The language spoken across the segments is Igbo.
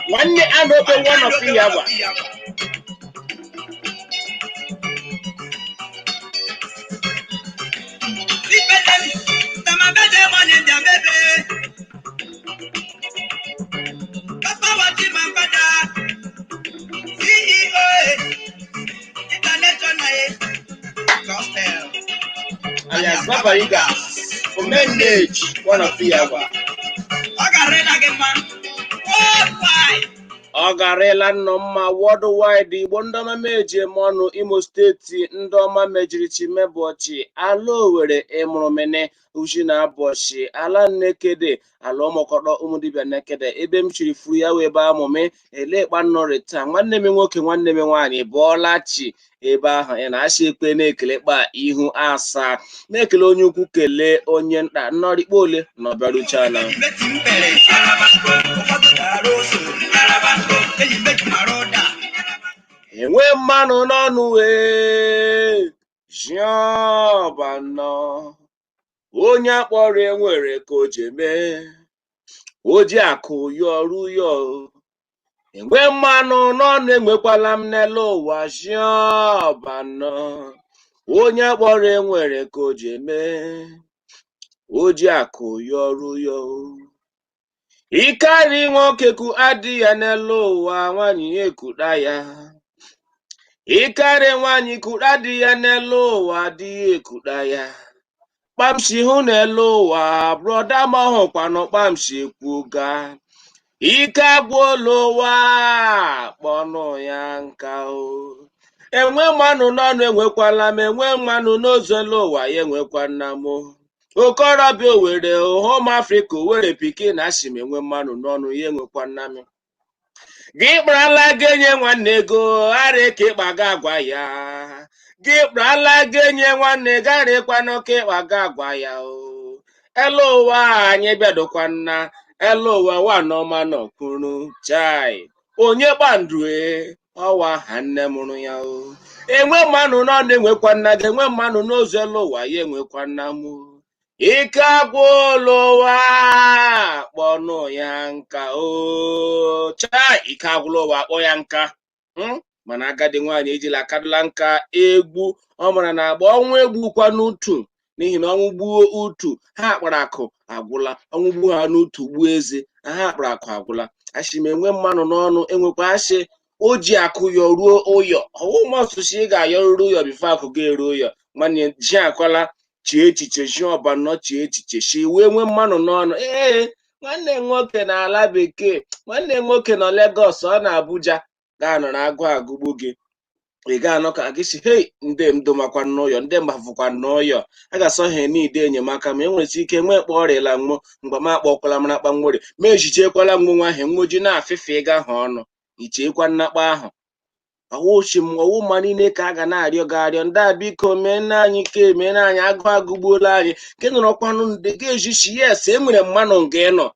Nwanne Anope one of Ihiagwa. Alias Baba Iga, Omenage one of Ihiagwa. Ọ ga-arịla gị mma. Worldwide. Ọ garịla nnọọ mma worldwide. Igbo ndị ọma meji eme ọnụ, Imo Steeti ndị ọma mejiri chi mebọchị, ala Owere ịmụrụmene uji na abọchị, ala Nnekede, ala ụmụkọdọ ụmụdibịa Nnekede, ebe m chiri furu ya wee ebe amụme elekpa nnọrị taa. Nwanne m nwoke, nwanne m nwaanyị, bọọla chi ebe ahụ ị na-asị ekpe na-ekele kpa ihu asaa, na-ekele onye ukwu, kelee onye nta, nnọrịkpa ole na ọbịaruchala. Enwe mmanụ n'ọnụ wee jiọbanọ onye akpọrọ enwere ka o ji eme o ji akụ yọrụ yọ. Enwe mmanụ n'ọnụ enwekwala m n'elu ụwa jiọbanọ onye akpọrọ enwere ka o ji eme o ji akụ yọrụ yọ. Ịkarị nwoke ku adị ya n'elu ụwa, nwaanyị ya ekuda ya. Ịkarị nwaanyị kuda dị ya n'elu ụwa, dị ya ekuda ya. Kpamsi hụ n'elu ụwa, brọda ma hụkwanụ kpamsi kwuga. Ike agwụla ụwa, kpọnụ ya nka o. Enwe mmanụ n'ọnụ enwekwala m, enwe mmanụ n'ozu elu ụwa ya enwekwana m. Okorobịa Owere, home Africa, Owere pikin, asị m enwe mmanụ n'ọnụ ya enwekwana m. Gị kparala ga-enye nwanne ego arị ka ịkpa ga agwa ya. Gị kparala ga-enye nwanne garịkwanụ ka ịkpa ga agwa ya o. Elu ụwa anyị bịadokwanna, elu ụwa wa nọma nọkwuru chai. Onye gbandue ọwa ha nne mụrụ ya o. Enwe mmanụ n'ọnụ enwekwanna gị, enwe mmanụ n'ozu elu ụwa ya enwekwanna m. Ike agwụla ụwa, kpọnụ ya nka o. Chai, ike agwụla ụwa, kpọ ya nka. Mana agadi nwaanyị ejila akadụla nka egwu ọ mara na agba ọnwụ egbukwa n'utu, n'ihi na ọnwụ gbuo utu ha kpara akụ agwụla, ọnwụ gbuo ha n'utu gbuo eze na ha kpara akụ agwụla. Asị m enwe mmanụ n'ọnụ enwekwa asị o ji akụ yọ ruo ụyọ ọwụmọsụsị ị ga-ayọruru ụyọ bifo akụ ga-eru ụyọ. Nwanne ji akwala chee echiche ji ọbanọ chee echiche si wee nwee mmanụ n'ọnụ. Ee, nwanne m nwoke na ala bekee, nwanne m nwoke nọ Legọs, ọ na Abuja, ga-anọrọ agụ agụgbu gị. Ị ga-anọ ka gị si hei ndị m domakwa n'ụyọ, ndị mgbafụkwa n'ụyọ a ga-asọ ha n'ide enyemaka ma enwere ike nwee kpọ ọrịa nwụ mgbe m akpọkwala mara akpa nwere ma ejichekwala nwụ nwa ahụ nwoji na-afịfe ịga ha ọnụ icheekwa nnakpa ahụ ọwụchi m ọwụ mma niile ka a ga na-arịọ gị arịọ ndị a biko mee anyị ka emere anyị agụ agụgbuola anyị nke nọrọkwanụ ndị ga ejichi yes enwere mmanụ nke ịnọ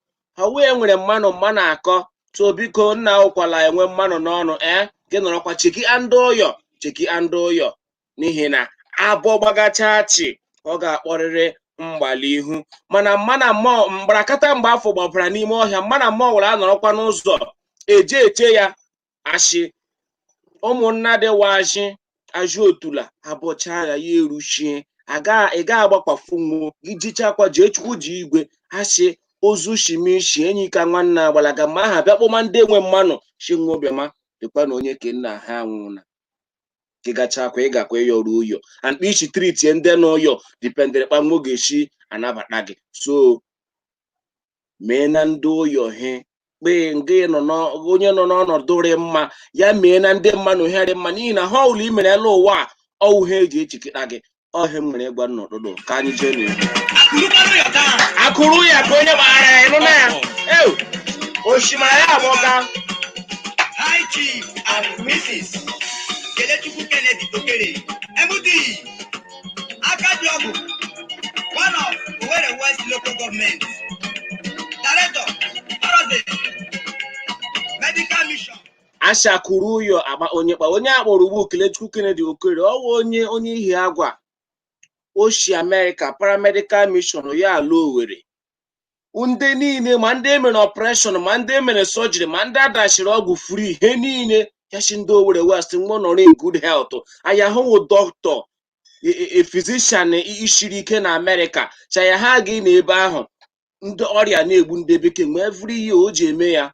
ọwụ enwere mmanụ mmanụ akọ so biko nna ụkwala enwe mmanụ n'ọnụ ee gị nọrọkwa cheki andụ ụyọ cheki andụ ụyọ n'ihi na abụọ gbagacha chi ọ ga-akpọrịrị mgbali ihu mana mmanụ mmụọ mgbarakata mgbe afọ gbabara n'ime ọhịa mmanụ mmụọ were anọrọkwa n'ụzọ eje eche ya ashị ụmụnna dị waji ajụ otula abọcha ya ya eruchie aga ị ga agbakwafu nwo gị jichakwa jee chukwu ji igwe asị ozu shimishi enyi ka nwanne agbalaga ma aha bịa kpọma ndị enwe mmanụ shi nwa obiọma dịkwa na onye ke nna ha anwụna gị gachakwa ị gakwa ịyọrọ ụyọ and ichi tritie ndị n'ụyọ dipendere kpa nwo ga-esi anabata gị so mee na ndị ụyọ he kpee nga nọ onye nọ n'ọnọdụ rị mma ya mee na ndị mmanụ ihe rị mma n'ihi na ha ọwụla i mere elu ụwa a ọwụ ha eji echikịta gị ọhịa m nwere ịgwa n'ụtụtụ ka anyị jee n'ihu. Akụrụ ya ka onye gbara ya ịnụ na ya ew osimiri ya agbọka. High Chief and Mrs. Kelechukwu Kennedy Okere, MD, Akadiogu, one of Owerri West Local Government, Director, Horizon Medical Mission. Ashakuru ụyọ agba onye kpa onye akpọrọ ugbu Kelechukwu Kennedy Okorie, ọwụ onye Ihiagwa, oshi Amerịka paramedical mission ya ala Owerri. Ndị niile, ma ndị emere operation, ma ndị emere surgery, ma ndị adachiri ọgwụ free, ihe niile yachi ndị Owerri West nwa nọrọ in good health. Anya hụwụ dọkịta, a physician ishiri ike na Amerịka chaya ha ga na ebe ahụ ndị ọrịa na-egbu ndị bekee mgbe every year o ji eme ya.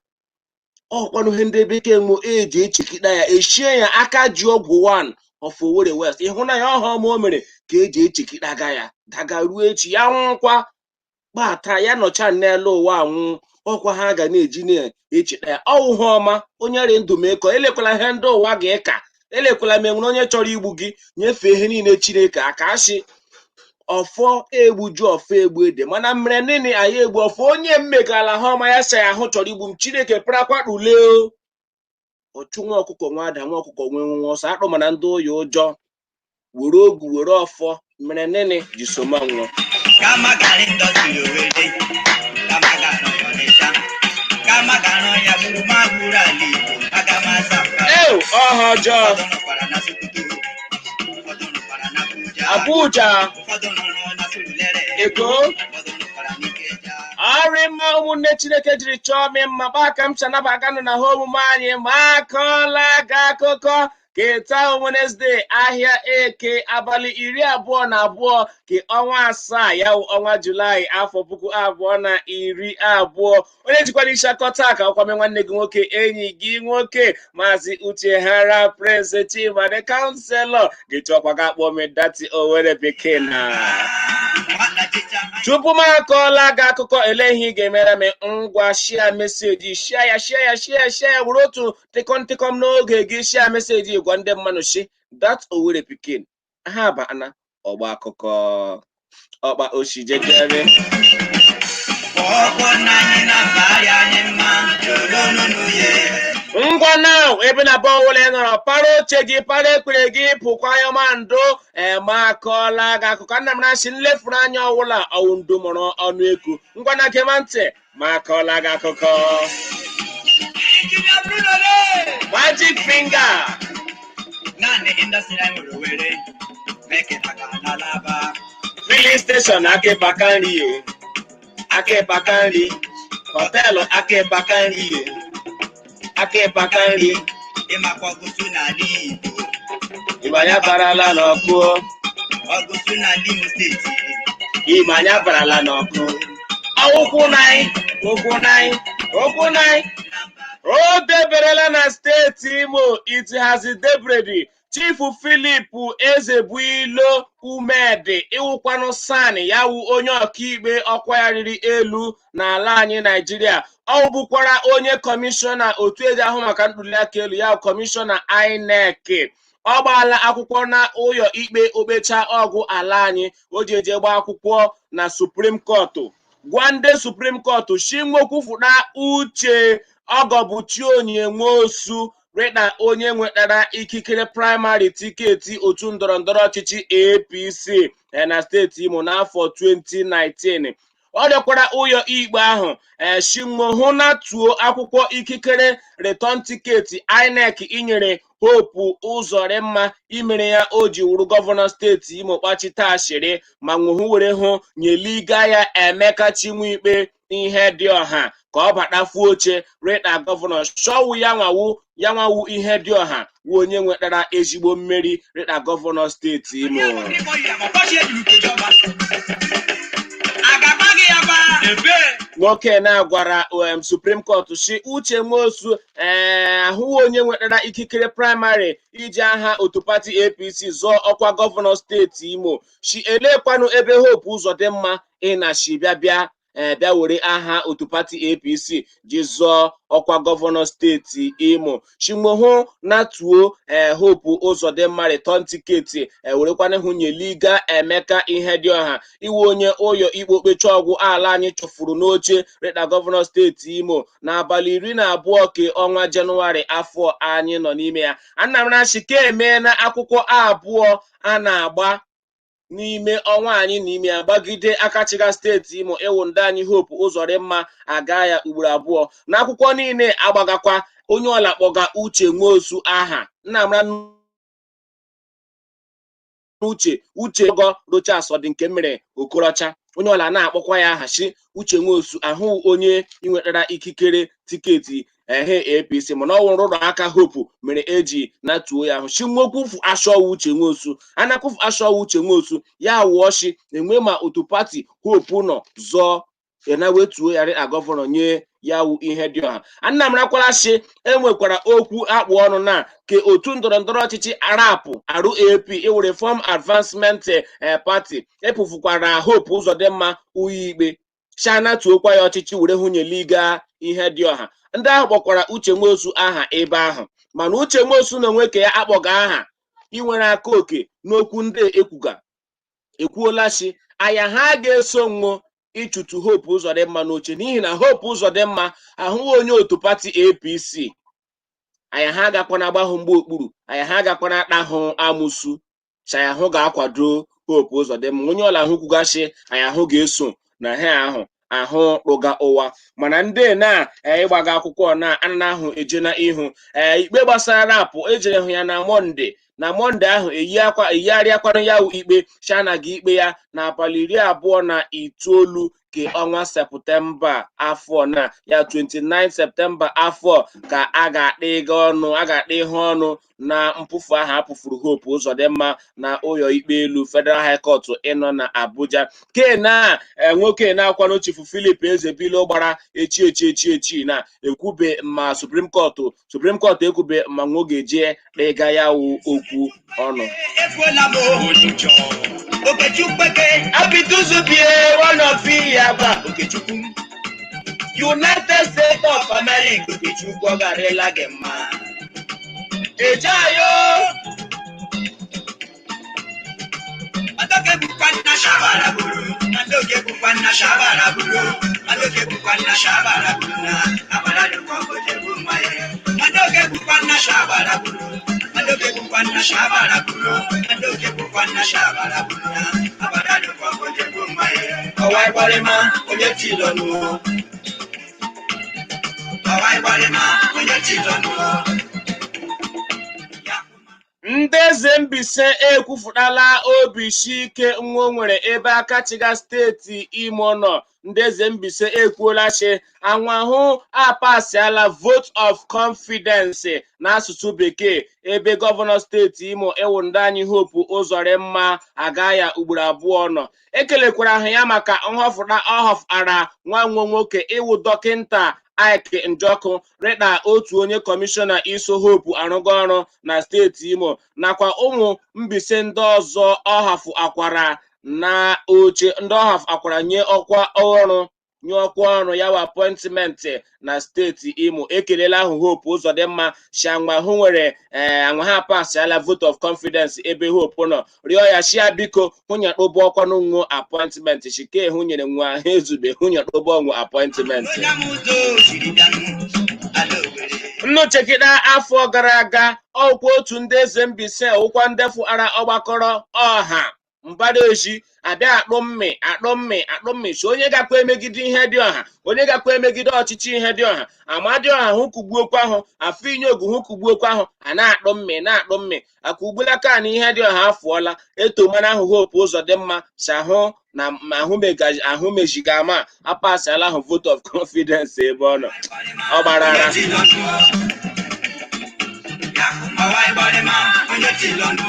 Ọkwanụ ihe ndị bekee nwe eji echekịta ya eshie ya aka ji ọgwụ one of Owerri West. Ịhụnanya ọha ọma o mere ka eji echekịta ga ya daga ruo echi ya nwụkwa kpata ya nọcha n'elu ụwa anwụ, ọkwa ha ga na-eji na-echeta ya. Ọwụ ha ọma onye ri ndụ mekọ. Elekwala ihe ndị ụwa ga-eka, elekwala ma enwere onye chọrọ igbu gị. Nyefee ihe niile Chineke aka. Asị ọfọ egbuju ọfọ egbu ede, mana mere nini anyị egbu ọfọ onye mmegala ha ọma ya sị ahụ chọrọ igbu m. Chineke parakwa kpule o ọchụ nwa ọkụkọ nwa ada nwa ọkụkọ nwee nwa ọsọ akpọ, mana ndị ụyọ ụjọ were ogu were ọfọ mere nini ji soma nwụọ. Kama gara industry Owerri, kama gara Ọnịcha, kama gara ya gburu ma gburu ala Igbo, aga m asa mba. Ew, ọha ọjọọ. Ụfọdụ nọkwara na Sokoto, ụfọdụ nọkwara na Abuja, Abuja, ụfọdụ nọrọ na Surulere, Eko. ụfọdụ nọkwara n'Ikeja. Ọrị mma, ụmụnne Chineke jiri chọọ m mma gbaa ka m si anabaga nụ na ha omume anyị ma akọọla gị akụkọ keta Wednesday, ahịa Eke, abalị 22 ke ọnwa asaa, ya wụ ọnwa Julaị, afọ 2020. Onye jikwara isi akọ taa ka ọkwame nwanne gị nwoke, enyi gị nwoke, Maazị Uche Hara Prince Chima the counselor gị chọkwa ga akpọ m Dati Owere Bekee na Nwata chicha. Tupu m akọọla gị akụkọ, ele ihe ị ga-emere m? Ngwa, share message, share ya, share ya, share ya, share ya. Were otu tịkọm tịkọm n'oge gị share message, gwa ndị mmadụ shi that Owerri pikin ha bana ọgba akụkọ ọkpa oshijejere. Ọkpọ nna anyị na mbagharị anyị mma lolonunu ye. Ngwa now, ebe na abụọ wụla ị nọrọ, para oche gị, para ekpere gị, pụkwa yọma ndo eme akọọla gị akụkọ. Nna m na-asị nlefuru anya ọwụla ọwụ ndụ mụrụ ọnụ eku. Ngwa na gema ntị ma akọọla gị akụkọ. Injinia Bruno le. Magic finger. Naanị industry anyị nwere Owerri, meke maka n'Alaba. Filling station akịpaka nri ye, akịpaka nri, hotel akịpaka nri ye, akịpaka nri. Ịmakwa ọgụsụ n'ala Igbo. Ịmanya barala n'ọkụ. Ọgụsụ n'ala Imo Steeti. Ịmanya barala n'ọkụ. Ụkwụ nanyị, ụkwụ nanyị, ụkwụ nanyị. O deberela na steeti Imo. It has debredi Chief Philip Ezebuilo Umedi ịwụkwanụ SAN, ya wụ onye ọkaikpe ọkwa ya riri elu n'ala anyị Naijiria. Ọ bụkwara onye kọmishọna otu eji ahụ maka ntuliaka elu, ya kọmishọna INEC. Ọ gbaala akwụkwọ na ụyọ ikpe okpecha ọgwụ ala anyị. O ji eje gbaa akwụkwọ na Supreme Court, gwa ndị Supreme Court shi nwokwufụta Uche Ọgọbụchi Nwosu rịna onye nwetara ikikere primary ticket otu ndọrọndọrọ ọchịchị APC na steeti Imo n'afọ 2019. Ọ rịọkwara ụyọ ikpe ahụ shinwo hụ na tuo akwụkwọ ikikere return ticket INEC inyere Hope Uzodimma imere ya o ji wuru gọvanọ steeti Imo kpachite ashịrị, ma nwohu were hụ nyeliga ya Emeka Chinwikpe ihe dị ọha ka ọ batafuo oche rịta gọvanọ shọwụ ya nwawu ya nwawu ihe dị ọha wu onye nwetara ezigbo mmeri rịta gọvanọ steeti Imo. Agagba gị ya gba. Nwoke na-agwara Supreme Court si Uche Nwosu ee ahụghị onye nwetara ikikere primary iji aha otu pati APC zọọ ọkwa gọvanọ steeti Imo, si elekwanụ ebe Hope Uzodimma ịnachi bịa bịa ee bịa were aha otu pati APC ji zọọ ọkwa gọvanọ steeti Imo, chinwohụ na tuo ee Hope Uzodimma return ticket werekwana hụ nyeliga Emeka Ihedioha iwe onye ụyọ ikpe okpecha ọgwụ ala anyị chụfuru n'oche rịta gọvanọ steeti Imo n'abalị 12 ke ọnwa Jenụwarị afọ anyị nọ n'ime ya. Anamrachi ka emeela akwụkwọ abụọ a na-agba n'ime ọnwa anyị n'ime ya gbagide akachiga steeti Imo ịwụ ndị anyị Hope Uzodimma aga ya ugboro abụọ n'akwụkwọ niile agbagakwa. Onye ọla kpọga Uche Nwosu aha nna mara n'uche Uche Ogo Rochas ọ dị nke mere Okorocha. Onye ọla na-akpọkwa ya aha shi Uche Nwosu ahụ onye inwetara ikikere tiketi ehe APC, mana ọ wụ nrụrụ aka Hope mere eji natuo ya ahụ shi nwokwufu ashọwa Uche Nwosu anakwufu ashọwa Uche Nwosu ya wụọ shi enwe ma otu pati Hope nọ zọọ ena wetuo ya rịa gọvanọ nye ya wụ ihe dị ọha. Anamrakwara shi enwekwara okwu akpụ ọnụ na ke otu ndọrọ ndọrọ ọchịchị arapụ arụ AP iwu Reform Advancement Party epụfukwara Hope Uzodimma uyi ikpe shana tuokwa ya ọchịchị were hụnyeliga ihe dị ọha. Ndị ahụ kpọkwara Uche Nwosu aha ebe ahụ, mana Uche Nwosu na onwe ka ya akpọga aha inwere aka oke n'okwu ndị ekwuga ekwuola shi aya ha ga-eso nwụ ịchụtụ Hope Uzodimma n'oche, n'ihi na Hope Uzodimma ahụghị onye otu pati APC. Aya ha agakwana agbahụ mgbe okpuru, aya ha agakwana akpahụ amụsu chaya hụ ga-akwado Hope Uzodimma. Onye ọla hụ kwugashi aya hụ ga-eso na ha ahụ ahụ rụga ụwa, mana ndị na ịgbaga akwụkwọ na ana ahụ eje na ihu ikpe gbasara rapụ ejere hụ ya na Mọnde. Na Mọnde ahụ eyigharịakwanụ ya wụ ikpe shana ga ikpe ya n'abalị 29 ke ọnwa Septemba afọ na ya 29 Septemba afọ ka a ga-akpa ịga ọnụ, a ga-akpa ihe ọnụ na mpụfu ahụ apụfuru Hope Uzodimma na ụlọ ikpe elu Federal High Court ịnọ na Abuja. Ke na nwoke na-akwanụ Chief Philip Ezebilo gbara echi echi echi echi na ekwube ma Supreme Court ekwube ma nwoge jee kpega ya wụ okwu ọnụ. Efuola m Okechukwu eke. Abiduzubie one of ya gba Okechukwu. United States of America. Okechukwu, ọ garịla gị mma. Ejeayo. Adoke bụkwa nna shabara buru. Adoke bụkwa nna shabara buru. Adoke bụkwa nna shabara buru na agbara dụkọ ojebu nwa ya. Adoke bụkwa nna shabara buru. Adoke bụkwa nna shabara buru. Adoke bụkwa nna shabara buru na agbara dụkọ ojebu nwa ya. Ọwa ịgbarịma onye tilọnụ. Ọwa ịgbarịma onye tilọnụ. Ndị eze Mbaise ekwufutala obi shi ike nwa o nwere ebe aka chiga steeti Imo nọ. Ndị eze Mbaise ekwuola shi anwahụ apasiala vote of confidence n'asụsụ bekee ebe gọvanọ steeti Imo ewu ndị anyị Hope Uzodimma aga ya ugboro abụọ nọ. Ekelekwara ha ya maka nhọfụta ọ họfụtara nwa nwa nwoke iwu dọkịnta Ike Njọkụ rịta otu onye kọmishọna iso Hope arụgo ọrụ na steeti Imo nakwa ụmụ Mbaise ndị ọzọ ọhafụ akwara na oche ndị ọhafụ akwara nye ọkwa ọrụ ya wa appointment na steeti Imo. Ekelela ahụ Hope Uzodimma shi anwa hụ nwere anwa ha pasiala vote of confidence ebe Hope nọ, rịọ ya shia biko hụnye kpụbụ ọkwa n'nwo appointment shike hụ nyere nwa ha ezube hụnye kpụbụ ọnwụ appointment. Onye amụzọ siri bịanụ ala Owerri. Nnuchekida afọ gara aga ọkwa otu ndị eze Mbaise ụkwa ndị fụara ọgbakọrọ ọha mbaraeji abịa akpụ mmị akpụ mmị akpụ mmị si onye gakwa emegide ihe dị ọha, onye gakwa emegide ọchịchị ihe dị ọha amadi ọha hụ kugbuokwa ahụ afọ inye ogu hụ kugbuokwa ahụ a na-akpụ mmị na-akpụ mmị aka ugbulaka na ihe dị ọha afụọla eto mara ahụ Hope Uzodimma si ahụ na ahụ mejiga ama apasiala ahụ vote of confidence ebe ọ nọ ọ gbara ara. Onye tilọnụ. Ọwa ịgbarịma onye tilọnụ.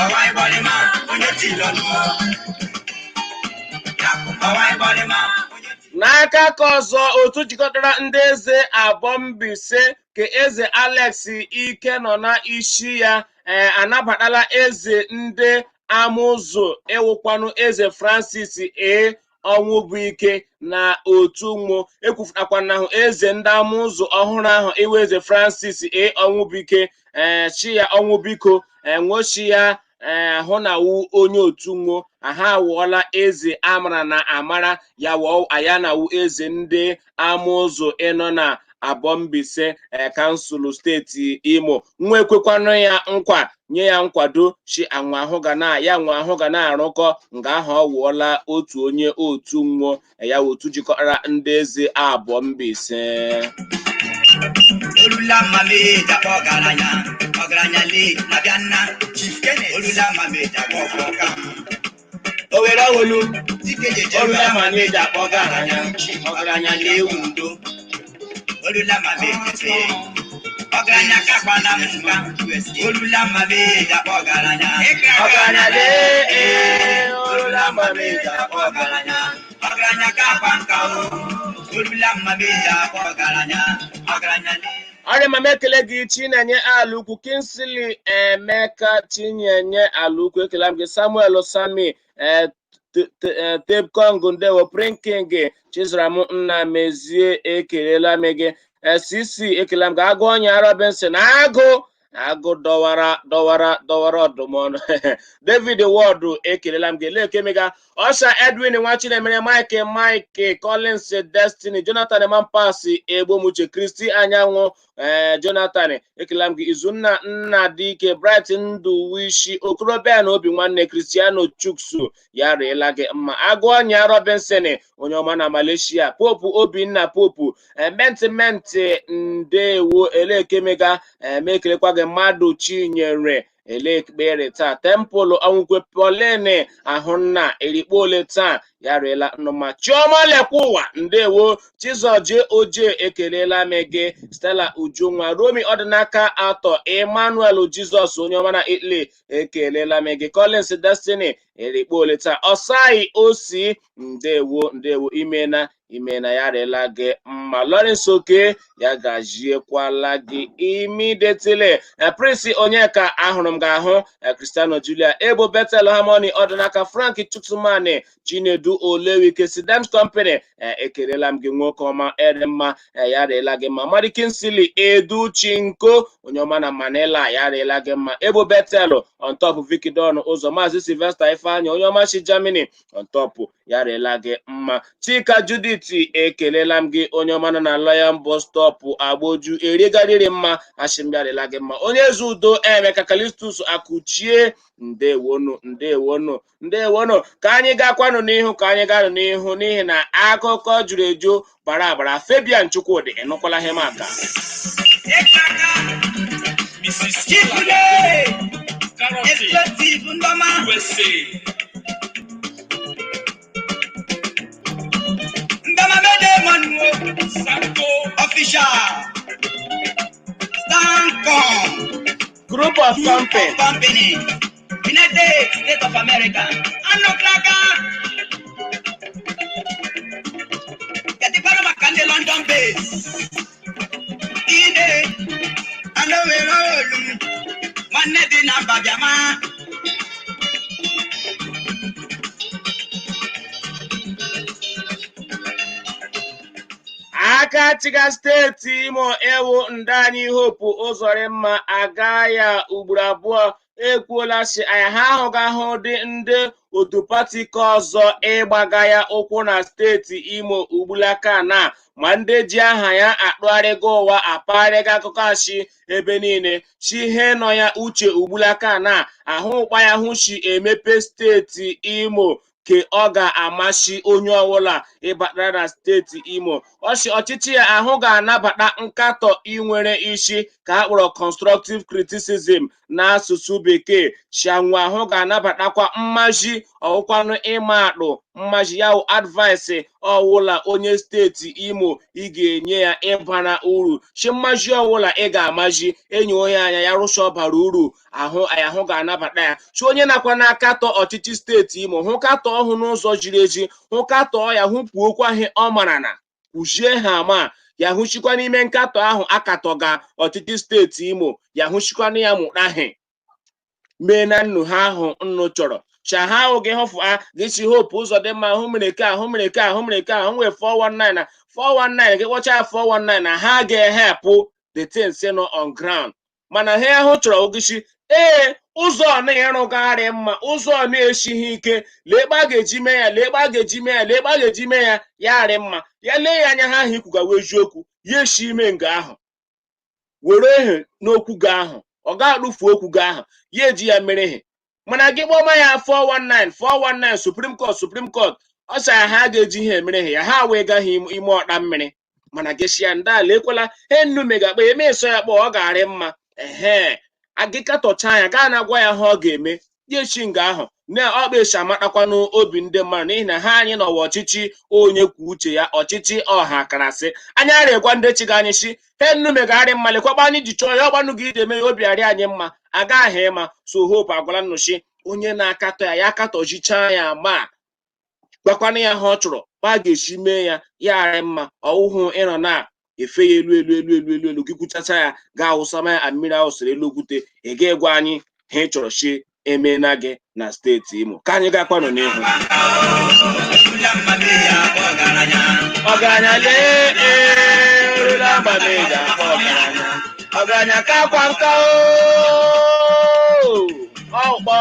Ọwa ịgbarịma onye tilọnụ. Ọwa ịgbarịma onye N'aka ka ọzọ, otu jikọtara ndị eze abụọ Mbaise ka eze Alex Ike nọ na isi ya anabatala eze ndị amụzụ ewukwanụ eze Francis A Ọnwụbụike na otu nwụ ekwufutakwana ahụ eze ndị amụzụ ọhụrụ ahụ iwu eze Francis A Ọnwụbụike chi ya Ọnwụbiko nwochi ya hụ na wu onye otu nwo aha awụọla eze amara na amara ya wụ aya na wu eze ndị amụzụ ịnọ na Abọ Mbaise kansụl steeti Imo nwa ekwekwanụ ya nkwa nye ya nkwado chi anwa ahụ ga na ya nwa ahụ ga na-arụkọ nga ahụ. Ọ wụọla otu onye otu nwụọ ya otu jikọtara ndị eze Abọ Mbaise. Olula mame dapọ ọgaranya, ọgaranya lee na-abịa nna Chief Kenneth. Olula mame dapọ ọfọka Owere owolu. Olula mame dapọ ọgaranya, ọgaranya lee udo. Olula mame tefe ọgaranya kakwana m nka. Olula mame dapọ ọgaranya. Ọgaranya lee ee, olula mame dapọ ọgaranya, ọgaranya kakwa nka o. Olula mame dapọ ọgaranya, ọgaranya lee. Ọrịa mama, ekele gị. Chinenye Alukwu, Kinsley Emeka, Chinenye Alukwu, ekele m gị. Samuel Sami Tepkong, ndewo. Prinking Chizaram Nna Mezie, ekelela m gị. Cc, ekele m gị. Agụ Ọnya Robinson, agụ agụ dọwara dọwara dọwara ọdụm ọnụ. David Ward, ekelela m gị. Lekemega Ọsha Edwin nwa Chinemere, Mike Mike Collins, Destiny Jonathan, Mampasi Egbomuche, Kristi Anyanwụ, ee Jonathan, ekelela m gị. Izunna Nnadike, Bright Nduwishi, Okorobịa na Obi Nwanne, Cristiano Chuksu, ya riela gị mma. Agụ Ọnya Robinson, onye ọma na Malaysia, Popu Obinna Popu Mentimenti, ndewo. Elekemega emekelekwa gị. Mmadụ Chinyere elekpere taa, Tempụlụ Ọnwụkwe, Pauline Ahụnna, erikpo ole taa, ya riela nnụma. Chioma Lekwa Ụwa, ndewo. Chizoje Oje, ekelela m gị. Stella Ujunwa, Romi Ọdịnaka, Atọ Emmanuel Jizọs, onye ọma na Italy, ekelela m gị. Collins Destiny, erikpo ole taa. Osai Osi, ndewo, ndewo, imena imena, ya rịla gị mma. Lawrence Oke, ya gaziekwala gị immediately. Prince Onyeka, ahụrụ m gị ahụ. Cristiano Julia Ebo, Bethel Harmony, Ọdịnaka Frank Chukwumani, Chinedu Olewike, Sidems Company, ekelela m gị, nwoke ọma ere mma, ya rịla gị mma. Mmadụ Kinsili Edu Chinko, onye ọma na Manila, ya rịla gị mma. Ebo Bethel on top, Vikidon Ụzọ, Maazị Sylvester Ifeanyị, onye ọma si Germany, on top, ya rịla gị mma. Chika Judith, ekelela m gị, onye ọma nọ na Lion Bus Stop Agboju, erigarịrị mma, asị m bịarịla gị mma. Onye eze udo Emeka Kalistus Akụchie, ndewonu, ndewonu, ndewonu. Ka anyị gakwanụ n'ihu, ka anyị ganụ n'ihu, n'ihi na akụkọ juru eju gbara agbara. Fabian Chukwudị, ịnụkwala ihe maka Mrs. Chifule Carroty, Explosive Ndoma. USA. Ndoma Mede Manuo. Sanko, Official. Stancom. Group of Company. Company. United States of America. Anọ Klaka. Ketikwanụ maka ndị London base. Ide. Anọ were olu. Nwanne dị na mba bịama. Aka chiga steeti Imo ewu ndị anyị Hope Ụzọrịmma aga ya ugboro abụọ ekwuola si anyị ha ahụghị ahụ dị ndị otu pati ka ọzọ ịgbaga ya ụkwụ na steeti Imo ugbulaka na ma ndị ji aha ya akpụgharịga ụwa apagharịga akụkọ ashi ebe niile chi ihe nọ ya uche ugbulaka na ahụ ụkpa ya hụ chi emepe steeti Imo ke ọ ga-amasị onye ọbụla ịbatara na steeti Imo. Ọchị ọchịchị ya ahụ ga-anabata nkatọ inwere isi ka a kpọrọ constructive criticism n'asụsụ bekee. Shanwu ahụ ga-anabatakwa mmaji ọwụkwanụ ịma akpụ mmaji ya wụ advice ọwụla onye steeti Imo ị ga-enye ya ịbara uru chi mmaji ọwụla ị ga-amaji enyi onye anya ya rụcha ọbara uru ahụ ahụ ga-anabata ya. Chi onye nakwa na-akatọ ọchịchị steeti Imo hụ katọ ọhụ n'ụzọ jiri eji, hụ katọọ ya, hụ kwuokwa ihe ọ mara na kwuchie ha ama ya hụchikwa n'ime nkatọ ahụ akatọga ọchịchị steeti Imo ya hụchikwana ya mụtaghị mee na nnu ha ahụ nnu chọrọ cha ha ahụ gị hụfụ a gị si Hope Ụzọdịmma hụ mere ke ahụ mere ke ahụ mere ke ahụ nwee 419 na 419 gị kpọcha ya 419 na ha ga-ehepụ the things nọ on ground, mana ha ahụ chọrọ ogisi ee ụzọ na ịrụgharị mma ụzọ na-esighị ike lee ebe a ga-eji mee ya, lee ebe a ga-eji mee ya, lee ebe a ga-eji mee ya, ya arị mma ya lee ya anya ha ahụ ikwugawa eziokwu. Ya eshi ime nga ahụ were ehe n'okwu gị ahụ, ọ ga-alụfu okwu gị ahụ, ya eji ya mere ihe. Mana gị kpọma ya 419 419, Supreme Court, Supreme Court, ọ sị ha ga-eji ihe emere ihe ya, ha wee gaghị ime ọkpa mmiri. Mana gị si ya ndị ala ekwela he nnu mega kpọ eme eso ya kpọ, ọ ga-arị mma. Ehe, agị katọcha ya, gaa na-agwa ya ha ọ ga-eme. Ya echi nga ahụ na ọkpa esi amatakwanụ obi ndị mmadụ, n'ihi na ha anyị nọwa ọchịchị onye kwuo uche ya, ọchịchị ọha karasị. Anyị arịa ndị chiga anyị si he nnu megharị mma, lekwakwa anyị ji chọọ ya, ọgbanụ gị iji eme ya obi arị anyị mma, agaghị ịma. So Hope agwala nnụchi onye na-akatọ ya, ya akatọjichaa ya, ma gwakwana ya ha ọ chọrọ ọ ga-esi mee ya, ya arị mma. Ọwụhụ ịnọ na efe ya elu elu elu elu elu elu, gị kwuchacha ya, gaa awụsama ya mmiri awụsịrị elu okwute. Ị ga-egwa anyị ha ị chọrọ chi emeela gị na steeti Imo. Ka anyị gakwanụ n'ihu. Ọgaranya lee, erula mgbameji akpọ ọgaranya, ọgaranya ka akwa nka ọkpọ.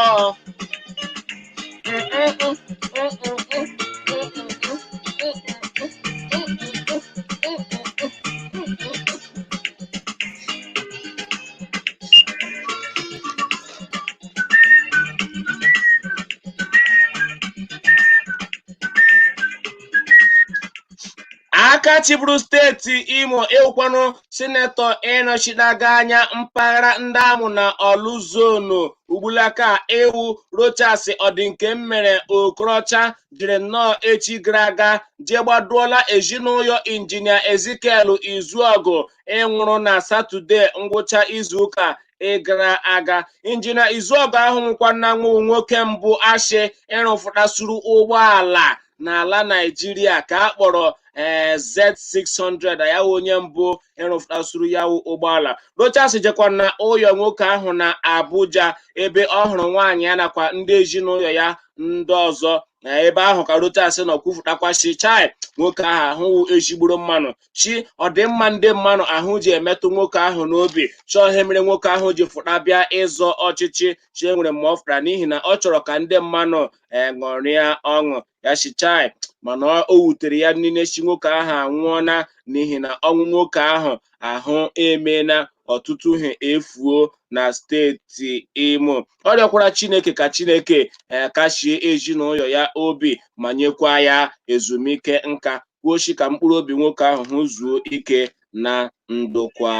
Aka chịburu steeti Imo, ịwụkwanụ sinetọ ịnọchitaga anya mpaghara ndị amụ na Ọlụ zonu ugbulaka, ewu Rochas Ọdịnkemmere Okorocha, jiri nnọọ echi gara aga jee gbaduola ezinụlọ injinia Ezekiel Izuọgụ ịnwụrụ na Satọde ngwụcha izuụka ịgara aga. Injinia Izuọgụ ahụ nwụkwana nwụ nwoke mbụ ashị ịrụfụtasuru ụgbọala n'ala Naijiria ka a kpọrọ Z600. Ya onye mbụ ịrụfụtasuru ya ụgbọala. Rochas jekwa na ụyọ nwoke ahụ na Abuja, ebe ọ hụrụ nwaanyị ya nakwa ndị ezinụlọ ya ndị ọzọ. Na ebe ahụ ka Rochas nọ kwufụtakwa shi chai, nwoke ahụ ahụwụ ezigboro mmanụ chi ọdịmma ndị mmanụ ahụ ji emetụ nwoke ahụ n'obi, chọọ ihe mere nwoke ahụ ji fụta bịa ịzọ ọchịchị. Chi enwere mma ọ fụtara n'ihi na ọ chọrọ ka ndị mmanụ ṅụrịa ọṅụ ya. Shi chai, mana o wutere ya niile chi nwoke ahụ anwụọna, n'ihi na ọnwụ nwoke ahụ ahụ emeela ọtụtụ ihe efuo na steeti Imo. Ọ rịọkwara Chineke ka Chineke kashie ezinụlọ ya obi ma nyekwa ya ezumike nka, kwuochi ka mkpụrụ obi nwoke ahụ hụ zuo ike na ndokwa.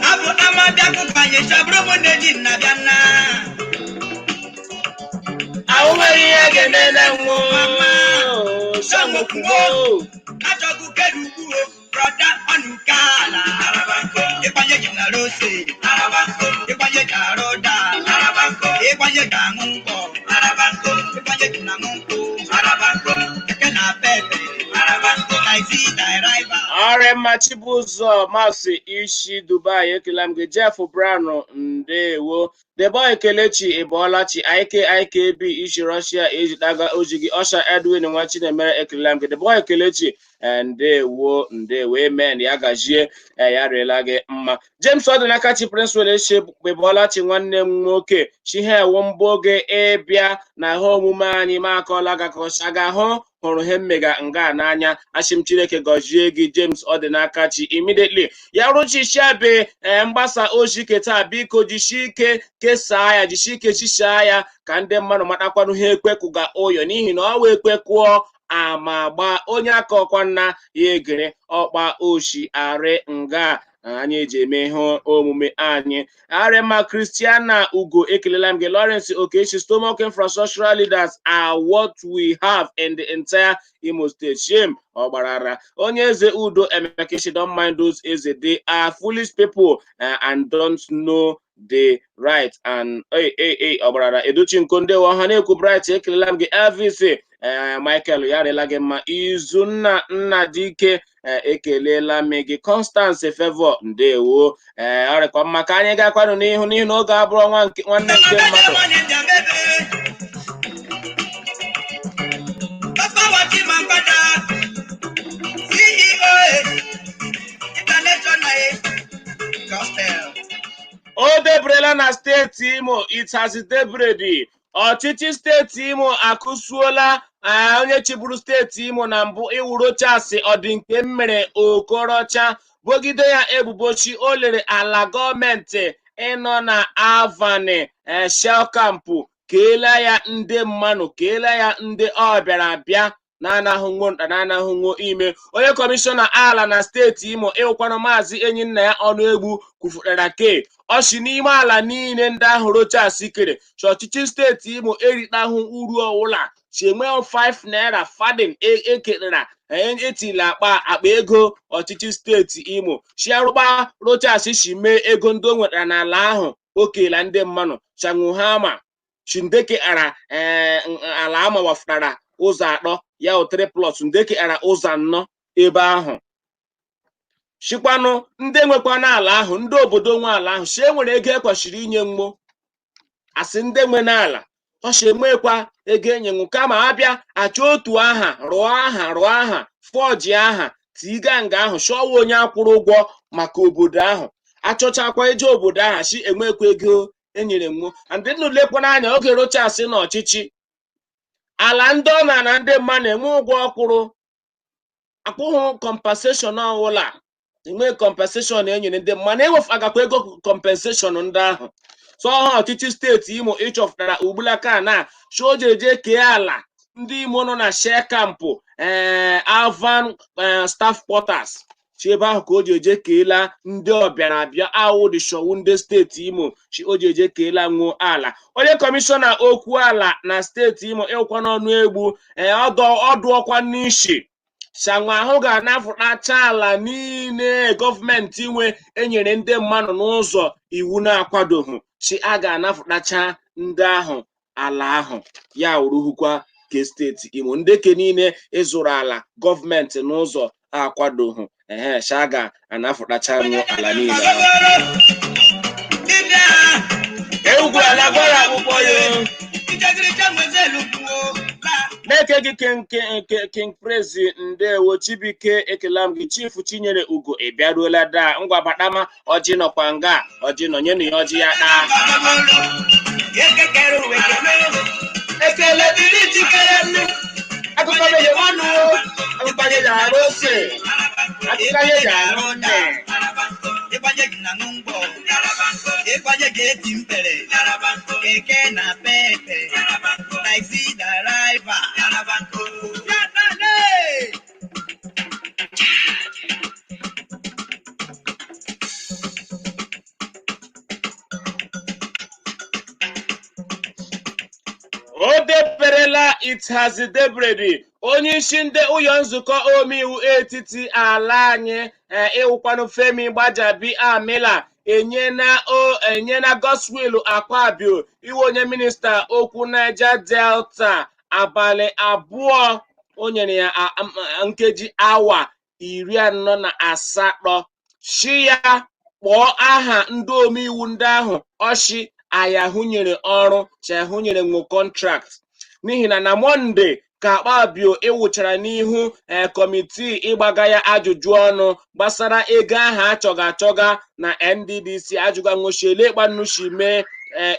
Abụ amabịa kụkanye chabụrụ m na-eji nnabịa nna. Ahụ nwere ihe ga-eme na nwụọ sanwokwuo. Achọgụ kelu ugwu brọda ọnụke ala ịgbanye ji na rose, ịgbanye ji arụ ụda, ịgbanye ji aṅụ nkwọ, ịgbanye ji na aṅụ nkwụ, keke na pepe, taxi driver. Ọrịa Chibụzọ Masị isi Dubai, ekele m gị. Jeff Brown, ndewo. Debo Kelechi, Ịbọọlachi. Ik ikb isi Russia ejitaga ozi gị. Ọsha Edwin nwa Chinemere, ekele m gị. Debo Kelechi, ndewo, ndewo, amen. Ya gazie, ya rịela gị mma. James Ọdịnakachi Prince were shi Ịbọọlachi nwanne m nwoke chihewu mbụ oge ịbịa na ha omume anyị, ma akọọla gị akọcha ga-ahụ hụrụ ihe mmega nga n'anya. Asị m Chineke gọzie gị, James Ọdịnakachi. Immediately ya rụchishabe mgbasa ozi keta, biko jisie ike kesaa ya, jisie ike zisaa ya ka ndị mmadụ matakwanụ ha ekwekụga ụyọ, n'ihi na ọ wee ekwekụọ ama gba onye aka ọkwa nna ya egere ọkpa oshi arị nga anyị eji eme ihe omume anyị. Arịma Christiana Ugo, ekelela m gị. Lawrence Okechi, stomach infrastructural leaders are what we have in the entire Imo State. Shame ọgbarara onye eze udo Emekechi, don't mind those eze, they are foolish people and don't know the right and hey hey hey. Ọgbarara Edochi Nkondewo ọha na-ekwu Bright, ekelela m gị. Elvis Michael, ya arịla gị mma. Izunna Nnadike, ekelela m gị. Constance Favor, ndewo. Ee, ọ rịkwa mma ka anyị gakwanụ n'ihu, n'ihu na oge abụrụ nwa nke nwanne nke mmadụ. Papa Wachimambada, CEO, International Gospel. O debrela na steeti Imo, it has debredi. Ọchịchị steeti Imo akụsuola Onye chịburu steeti Imo na mbụ, iwu Rochas Ọdịnkemmere Okorocha, bogide ya ebubo chi o lere ala gọọmenti ịnọ na Alvan Shell Camp, keela ya ndị mmanụ, keela ya ndị ọ bịara abịa na-anahụ nwo nta, na-anahụ nwo ime. Onye kọmishọna ala na steeti Imo, ịwụkwanụ Maazị enyi nna ya ọnụ egbu, kwufụtara ke ọchị n'ime ala niile ndị ahụ Rochas kere chi, ọchịchị steeti Imo eritahụ uru ọwụla chi, enweghị 5 naira farthing eketara etila akpa ego ọchịchị steeti Imo. Chiarụkpa Rochas si mee ego ndị o nwetara n'ala ahụ o keela ndị mmanụ chanwuhama chindeke ara ala amawafutara ụzọ atọ ya o 3 plus ndeke ara ụzọ anọ ebe ahụ, chikwanụ ndị nwekwana ala ahụ, ndị obodo nwe ala ahụ, si enwere ego ekwesịrị inye mgbo asị ndị nwe n'ala ọsị enwekwa ego enyenwu, kama abịa achọ otu aha rụọ aha, rụọ aha fọji, aha tiga nga ahụ chọwa onye akwụrụ ụgwọ maka obodo ahụ, achọchakwa eje obodo ahụ si enwekwa ego enyere nwo. And nnu lekwana anya oge Rochas n'ọchịchị, ala ndị ọ na na ndị mmadụ enwe ụgwọ ọkwụrụ akwụghị, compensation ọwụla enwe, compensation enyere ndị mmadụ ewefagakwa ego compensation ndị ahụ. So ọha ọchịchị steeti Imo ịchọpụtara ugbulaka na sojeje kee ala ndị Imo nọ na Shell Camp, Alvan staff quarters, chi ebe ahụ ka o ji eje keela ndị ọbịara abịa awụ dị showu ndị steeti Imo, chi o ji eje keela nwuo ala. Onye kọmishọna okwu ala na steeti Imo, ịwụkwa n'ọnụ egbu, ọdụ ọdụ ọkwa n'isi shanwa ahụ ga-anafụtacha ala niile gọọmenti nwe enyere ndị mmadụ n'ụzọ iwu na-akwadoghị, si a ga-anafụtacha ndị ahụ ala ahụ ya wuruhukwa ke steeti Imo ndeke niile ịzụrụ ala gọọmenti n'ụzọ akwadoghị, ehe, sha ga-anafụtacha ala niile ahụ. Egwu ala gwara akpụkpọ ya. Na-eke gị King Praise, ndewo. Chibuike, ekele m gị. Chief Chinyere Ugo, ị bịaruola daa. Ngwa batama, ọjị nọkwa nga, ọjị nọ, nyenụ ya ọjị ya taa. Ekele dịrị jikere nnu akụkọ meje nwanụ, akụkọ anyị ji arụ ose, akụkọ anyị ji arụ nne. Ịgbanye gị na ngwọ, ịgbanye gị eti mpere, keke na pepe, taxi driver. O deberela ithazi debredi onye isi ndị ụlọ nzukọ omeiwu etiti ala anyị, ịwụkwanụ Femi Gbajabi Amila, enyena o enyena Godswill Akpabio, iwe onye minista okwu Niger Delta, abalị 2. O nyere ya nkeji awa 48 shi ya kpọọ aha ndị omeiwu ndị ahụ ọchị ayahụnyere ọrụ chahụnyere nwo contract, n'ihi na na Mọnde ka Akpabio ịwụchara n'ihu kọmitii ịgbaga ya ajụjụ ọnụ gbasara ego ahụ achọga achọga na NDDC ajụga nwochiele kpanushi mee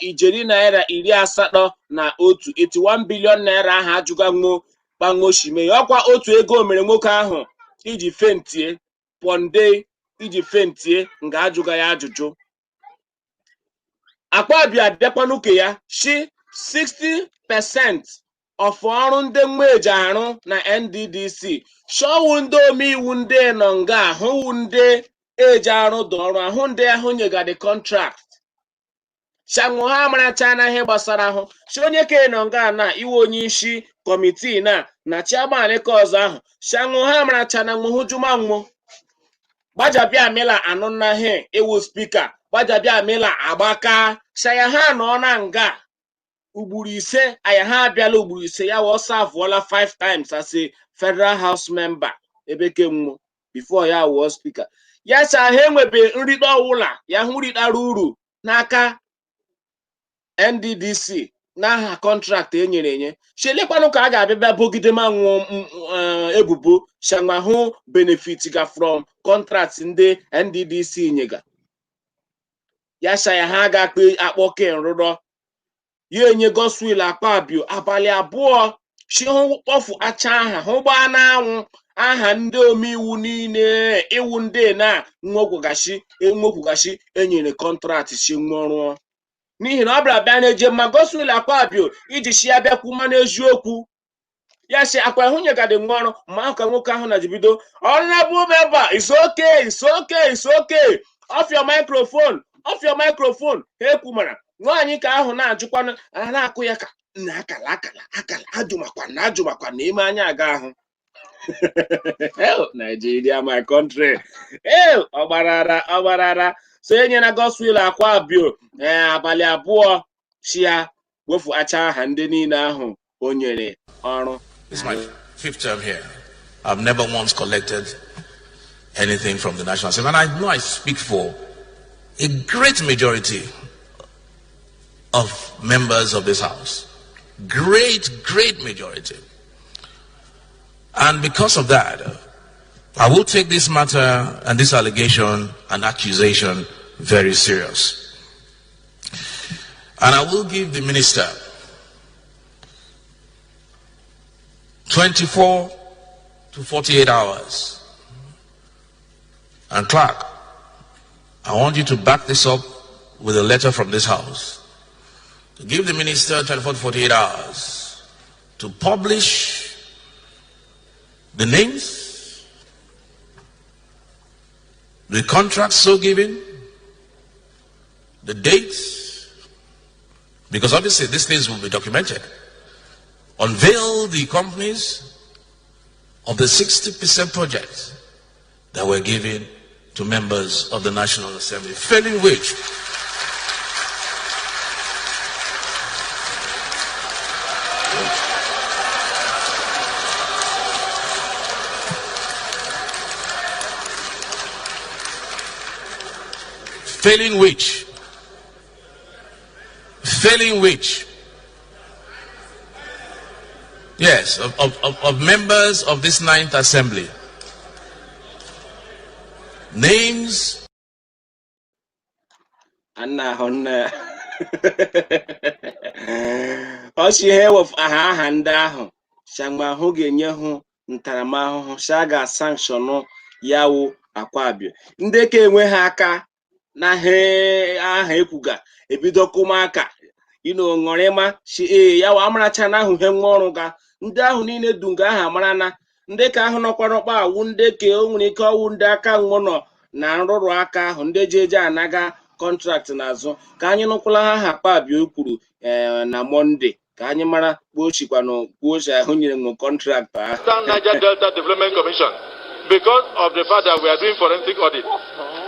ijeri naira 81, 81 billion naira ahụ ajụga nwo kpanwoshi mee ya. Ọkwa otu ego mere nwoke ahụ iji fentie pọnde iji fentie nga ajụga ya ajụjụ. Akpabio abịakwanụ ke ya shi 60% of ọrụ ndị mmeji arụ na NDDC shọwụ ndị omeiwu ndị nọ nga ahụwụ ndị eji arụ dị ọrụ ahụ ndị ahụ nyegadi contract shanwụ ha amaracha na ihe gbasara ahụ si onye ke nọ nga na iwe onye isi kọmitii na chairman ka ọzọ ahụ shanwụ ha amaracha na nwụhụjumanwụ. Gbajabiamila anụnaghị iwu spika Gbajabiamila agbaka shaya ha nọ na nga ugboro 5, aya ha abịala ugboro 5 ya wee serve-ụọla 5 times as a federal house member ebe kemgbe before ya wụọ spika ya sa ha enwebe nrite ọwụla ya hụ ritara uru n'aka NDDC n'aha contract e nyere enye. Chelekwanụ ka a ga-abịa bịa bogide ma nwụọ ebubo shanwa hụ benefit ga from contract ndị NDDC nyega ya sha ya ha ga-akpọ akpọ ke nrụrọ ya enye Godswill Akpabio abalị 2. Si hụ kpọfu acha aha hụ gbaa n'anwụ aha ndị omeiwu niile iwu ndị na nwokwugashi enwokwugashi enyere contract si nwa rụọ, n'ihi na ọ bịara bịa na-eje ma Godswill Akpabio iji si ya bịakwu mmanụ eziokwu ya si akwa hụ nyegadị nwa ọrụ mgbe ahụ ka nwoke ahụ na jibido. "Honorable member, it's okay, it's okay, it's okay, off your microphone, off your microphone." Ha ekwu mara nwaanyị ka ahụ na-ajụkwanụ a na-akụ ya ka na akala akala akala ajụmakwa na ajụmakwa na ime anya aga ahụ. Nigeria, my country. Ee, ọgbarara ọgbarara. So enyela Godswill Akpabio ee abalị 2 si ya wefu acha aha ndị niile ahụ o nyere ọrụ. This is my fifth term here. I've never once collected anything from the National Assembly. And I know I speak for a great majority of members of this house. Great, great majority. And because of that, I will take this matter and this allegation and accusation very serious. And I will give the minister 24 to 48 hours. And Clark, I want you to back this up with a letter from this house. To give the minister 24 to 48 hours to publish the names, the contracts so given, the dates, because obviously these things will be documented. Unveil the companies of the 60% projects that were given to members of the National Assembly, failing which, failing which, failing which, yes, of members of this ninth assembly, names Anna ahụ nna ọ si ihe ewepụ aha aha ndị ahụ shagba ahụ ga-enye hụ ntaramahụhụ sha ga-asanction ya wụ Akpabio ndị ka enwe ha aka na ha aha ekwuga ebido kụma aka ino ṅụrịma si ee ya wụ amaracha na ahụ ihe nwa ọrụ ga ndị ahụ niile dunga aha amara na ndị ka ahụ nọkwara ọkpa awụ ndị ka o nwere ike ọwụ ndị aka nwụ nọ na nrụrụ aka ahụ ndị ji eje anaga contract n'azụ. Ka anyị nụkwala ha ha Akpabio kwuru ee na Monday ka anyị mara kpochikwanụ kpochi ahụ nyere nwe contract ahụ. Western Niger Delta Development Commission, because of the fact that we are doing forensic audit.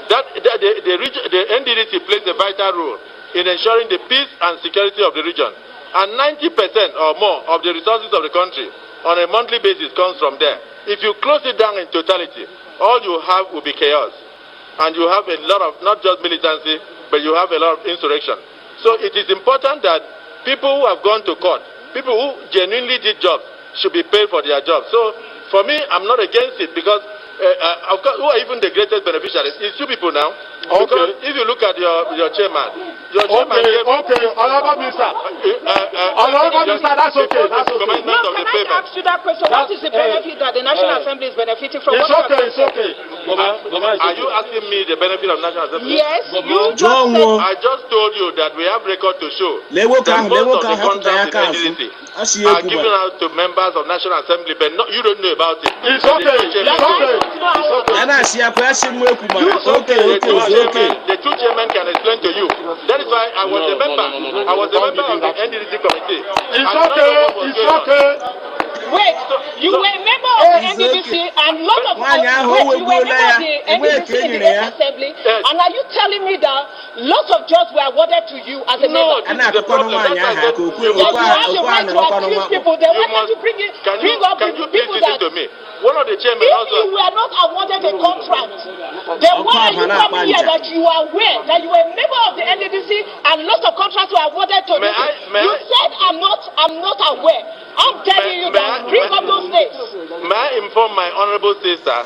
That the NDDC plays a vital role in ensuring the peace and security of the region. And 90% or more of the resources of the country on a monthly basis comes from there. If you close it down in totality, all you have will be chaos. And you have a lot of, not just militancy, but you have a lot of insurrection. So it is important that people who have gone to court, people who genuinely did jobs, should be paid for their jobs. So for me, I'm not against it because, of course, who are even the greatest beneficiaries? It's you people now. Because if you look at your chairman, your chairman gave, Okay, Honorable Minister. Honorable Minister, that's okay, before that's the okay. commencement No, of the can I payment. ask you that question? What is the benefit that the National Assembly is benefiting from? It's What you have okay, just it's said? okay. Are you asking me the benefit of National Assembly? Yes, you just Jụọ said nwụọ. I just told you that we have record to show Lee nwoke that ahụ lee most nwoke of the ahụ hapụga ya contracts aka in azụ NDDC ọ sị ya are ekwu given gbara out to members of National Assembly, but not, you don't know about it. It's But the okay, two it's chairmen- okay, it's okay. Ya na-asị ya kwa ya sị nwa ekwu mara oke The oke two oke oke. chairmen, the two chairmen can explain to you. That is why I was a member. I was a member of the NDDC committee. It's I don't okay, know what was it's going on. okay. Wait, you were a member of the It's NDDC okay. and lot of Nwaanyị ahụ o wait, you were a wegbuola member ya of the enwee NDDC ka e in the nyere ya. 8th Assembly, Yes. and are you telling me that lots of jobs were awarded to you as a No, member? A this is the na-akụkwanụ problem. nwaanyị That's why I ahụ said aka okwe you Yes, okwe you have the okwe a right to nọrọkwanụ accuse nwakpo. people. Then You why can't must. you bring it, Can you bring up can the you please people listen that to me? One of the chairmen if also. you were not awarded a contract, then Ọkụ why are aba you na-akpa coming here nja. that you are aware that you were a member of the NDDC and lots of contracts were awarded to May you? I may You I said I'm not aware. I'm telling may, you may that I bring may, up those names. may I inform my honorable sister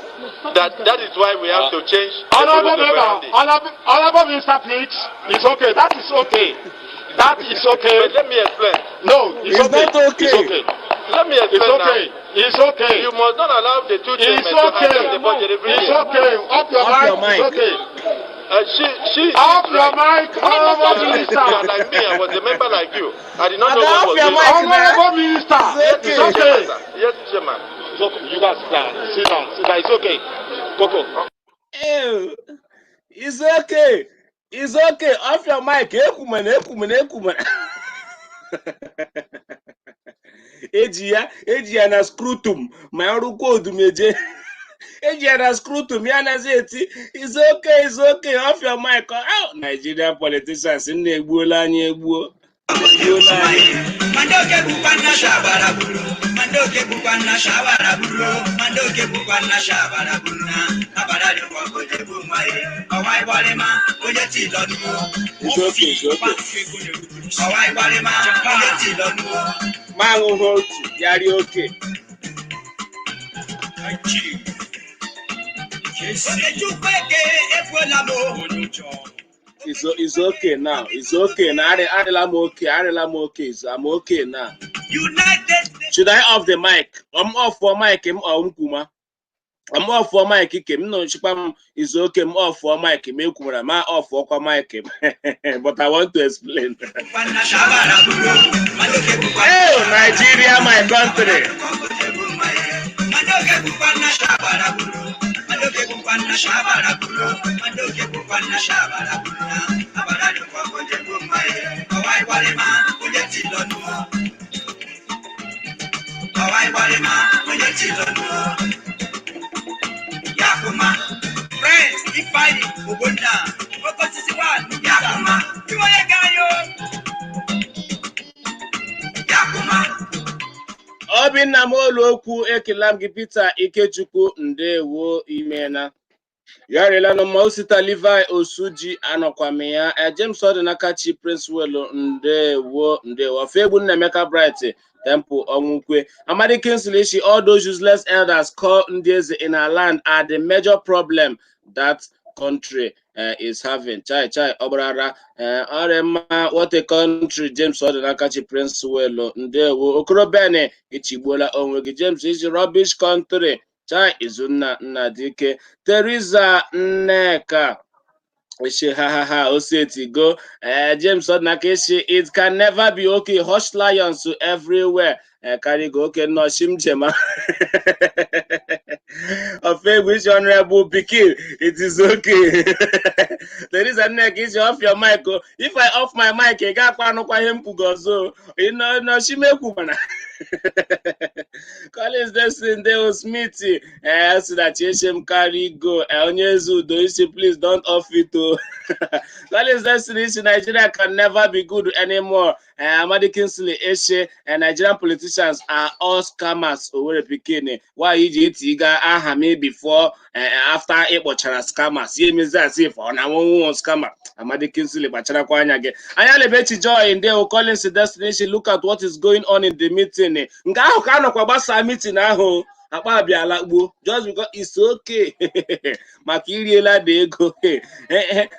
that that is why we have to change the Honorable modus member, operandi. honorable minister, please. It's okay. That is okay. That is okay. But let me explain. No, it's It's okay. not It's okay. okay. Let me It's explain okay. now. It's okay. You must not allow the two chairmen It's to okay. hijack the budget every It's year. okay. Up your Off your mic. It's mic. okay. She is Off your right. mic, Honorable You Minister. are like me. I was a member like you. I did not know Oga, what off was your going mic on. na. Honorable Minister. It's It's okay. okay. Yes, chairman. It's okay. You guys sit down. Sit down. Sit down. It's okay. Coco. Ew. It's okay. It's okay. Off your mic. Ekwumena, ekwumena, ekwumena. Eji ya na scrotum ma ọrụkwa odumeje. Eji ya na scrotum ya anaghị eti "It's okay, it's okay, off your mic." Oh, Nigerian politicians nna egbuola anyị egbuo. Egbuola anyị. Mandoke bukwa nna shabara buru. Mandoke bukwa nna shabara buru. Mandoke bukwa nna shabara buru na. Abara dukwa oje bu nwa ye. Ọwa ịgbalịma onye ti lọnu o. It's okay, it's okay. Ọwa ịgbalịma onye ti lọnu o. Ma aṅụghị otu ya rie oke. Okechukwu eke efuola m o. It's okay now. It's okay now. Adịla m okay. Adịla m okay. I'm okay now. United States. Should I off the mic? I'm off for mic m or nkwuma. I'm off for mic ke m nọchikwa m is okay m off for mic m ekwumara ma off ọkwa mic m, but I want to explain. Bukwa nna shabara buru. Mandoke bukwa nna Oh, shabara Nigeria, my country. Mandoke bukwa nna shabara buru. Mandoke bukwa nna shabara buru. Mandoke bukwa nna shabara buru na. Abara dukwa oje bu nwa ye. Ọwa ịgbalịma onye ti lọnu o. Ọwa ịgbalịma onye ti lọnu o. Yakuma. Friends, Ifeanyi Ogbonna. Nwoke osisi wa Yakuma. Iwere ga yo. Yakuma. Obinna m olu okwu ekela m gị. Peter Ikechukwu, ndewo, imena ya rịla nụ ma osita Levi Osuji anọkwa m ya. James Ọdịnaka Chi Prince Welu, ndewo, ndewo. Fegbu Nnaemeka Bright Temple Ọnwụkwe Amadi Kingsley Ishi, all those useless elders called ndị eze in our land are the major problem that country is having. Chai chai ọgbarara ọrịa mma. What a country. James Ọdịnaka Chi Prince Welu, ndewo. Okoro Bene, ichigbuola onwe gị. James Ishi, rubbish country. Chai Izunna Nnadike Teresa Nneka Ishi, ha ha ha, osetigo. James Ọdịnaka Ishi, it can never be okay. Hush lions to everywhere. Carry go. Okay, no shim jema of which honorable pikin, it is okay. Teresa Nneka Ishi, off your mic oh. If I off my mic, ị ga-akwa anụkwa ihe m kwugo ọzọ. Ị nọ nọchimekwu mana Collins Destiny Deo Smith so that Chishem carry go. Onye eze udo isi, please don't off it oh. Collins Destiny isi, Nigeria can never be good anymore. Amadi Kingsley Eshe, Nigerian politicians are all scammers. Owerri Pikin, why iji etiga aha me before after ịkpọchara scammers ya emezi as if ọ na-anwụ scammer. Amadi Kingsley, kpacharakwa anya gị anya lebechi. Joy Ndewo Collins Destiny isi, look at what is going on in the meeting. Nke ahụ ka anọkwa gbasaa meeting ahụ akpa abịala gbuo just because it's okay maka iriela dị ego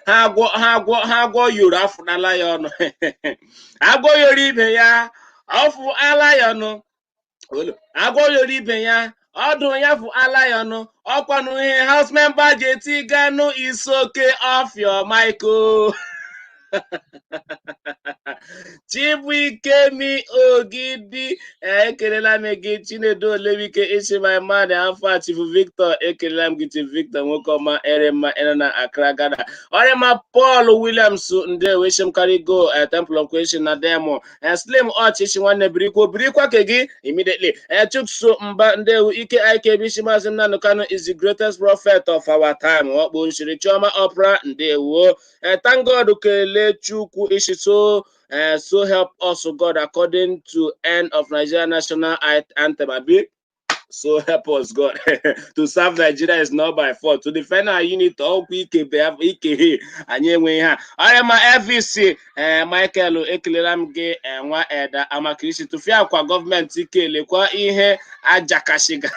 ha agwọ ha agwọ ha agwọ yoro afụnala ya ọnụ agwọ yoro ibe ya ọfụ ala ya ọnụ agwọ yoro ibe ya ọdụ ya fụ ala ya ọnụ ọkwanụ ihe house member ji eti ganụ is okay, off your mic o. Chibuikemi Ogidi, ekelela m gị. Chinedu Olewike isi, my man afọ. Chief Victor, ekelela m gị. Chief Victor nwoke ọma erema ere na Accra, Ghana. Ọrịma Paul Williams, ndewo. Ishim Karigo Temple of Creation na demo Slim Och ishi, nwanne birikwo birikwa ke gị immediately. Chuksu Mba, ndewo. Ike IKB ishi, Maazị Nnamdi Kanu is the greatest prophet of our time. Ọkpụ nshiri Chioma Opera, ndewo. Thank God, kele Chukwu ishi, so help us God according to end of Nigeria national anthem abi. So help us God. To serve Nigeria is not by force. To defend our unity, ọkwa ike ike anyị enweghị ha. Ọrịa ma FVC Michael, ekelela m gị. Nwa Eda Amakirisi tụfịa akwa gọọmenti kelekwa ihe ajakashiga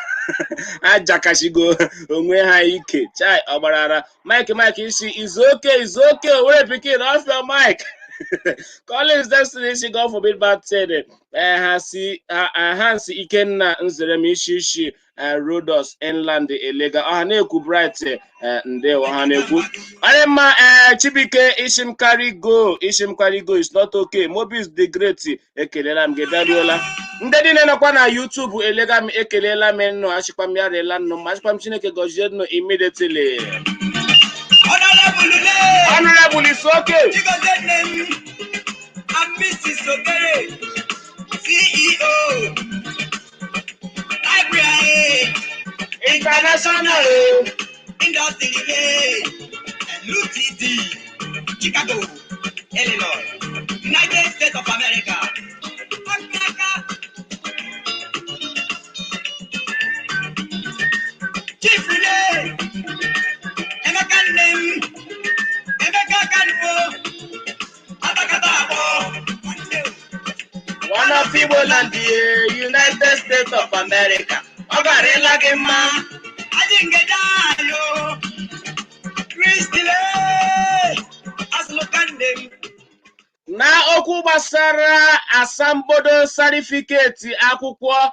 ajakashigo onwe ha ike. Chai ọgbarara Mike Mike isi is okay, is okay. Owere pikin, off your mic. Collins Destiny si, God forbid bad thing. Ha si Hans Ikenna Nzerem isi isi Rhodos Inland Elega ọha na-ekwu Bright, ndewo ọha na-ekwu onye mma. Chibuike Ishim carry go, Ishim carry go is not okay. Mobis the Great, ekelela m gị, bịaruola. Ndị niile nọkwa na YouTube elega m, ekelela m nnụ, achịkwa m ya rịela nnụ ma achịkwa m Chineke gọzie nnụ immediately. Honorable le. Honorable is okay. Chigozie nne m and Mrs. Okere, CEO, Library International Industry, LUTD, Chicago, Illinois, United States of America. Akaka. Chief Ule, Emeka nne m, Emeka Kanwo, Atakata Abọ, nwanne o. One of Igbo land, United States of America. Ọ garịla gị mma. Adị ngeja ayo, Kristile, Asụlụka nne m. Na okwu gbasara asambodo certificate akwụkwọ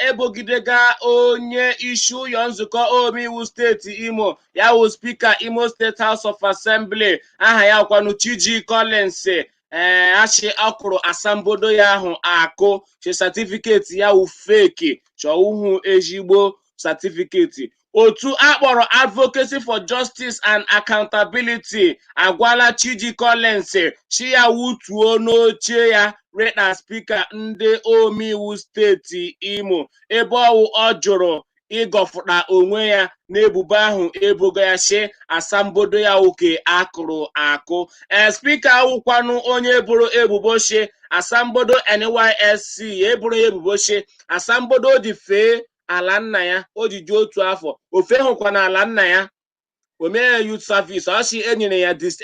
ebogidega onye isi ụlọ nzukọ omeiwu steeti Imo, ya wụ Speaker Imo State House of Assembly, aha ya kwanụ Chiji Collins, achị ọkụrụ asambodo ya ahụ akụ chi certificate ya wụ fake, chọọ uhu ezigbo certificate. Otu akpọrọ Advocacy for Justice and Accountability agwala Chiji Collins chi ya wutuo n'oche ya reta Speaker ndị omeiwu steeti Imo, ebe ọwụ ọ jụrụ ịgọfụta onwe ya n'ebubo ahụ ebogo ya shi asambodo ya oke akụrụ akụ. Ee, Speaker awụkwanụ onye boro ebubo shi asambodo NYSC, eboro ya ebubo shi asambodo o ji fee ala nna ya, o ji ji otu afọ ofe hụkwa na ala nna ya o mee youth service. Ọ sị enyere ya this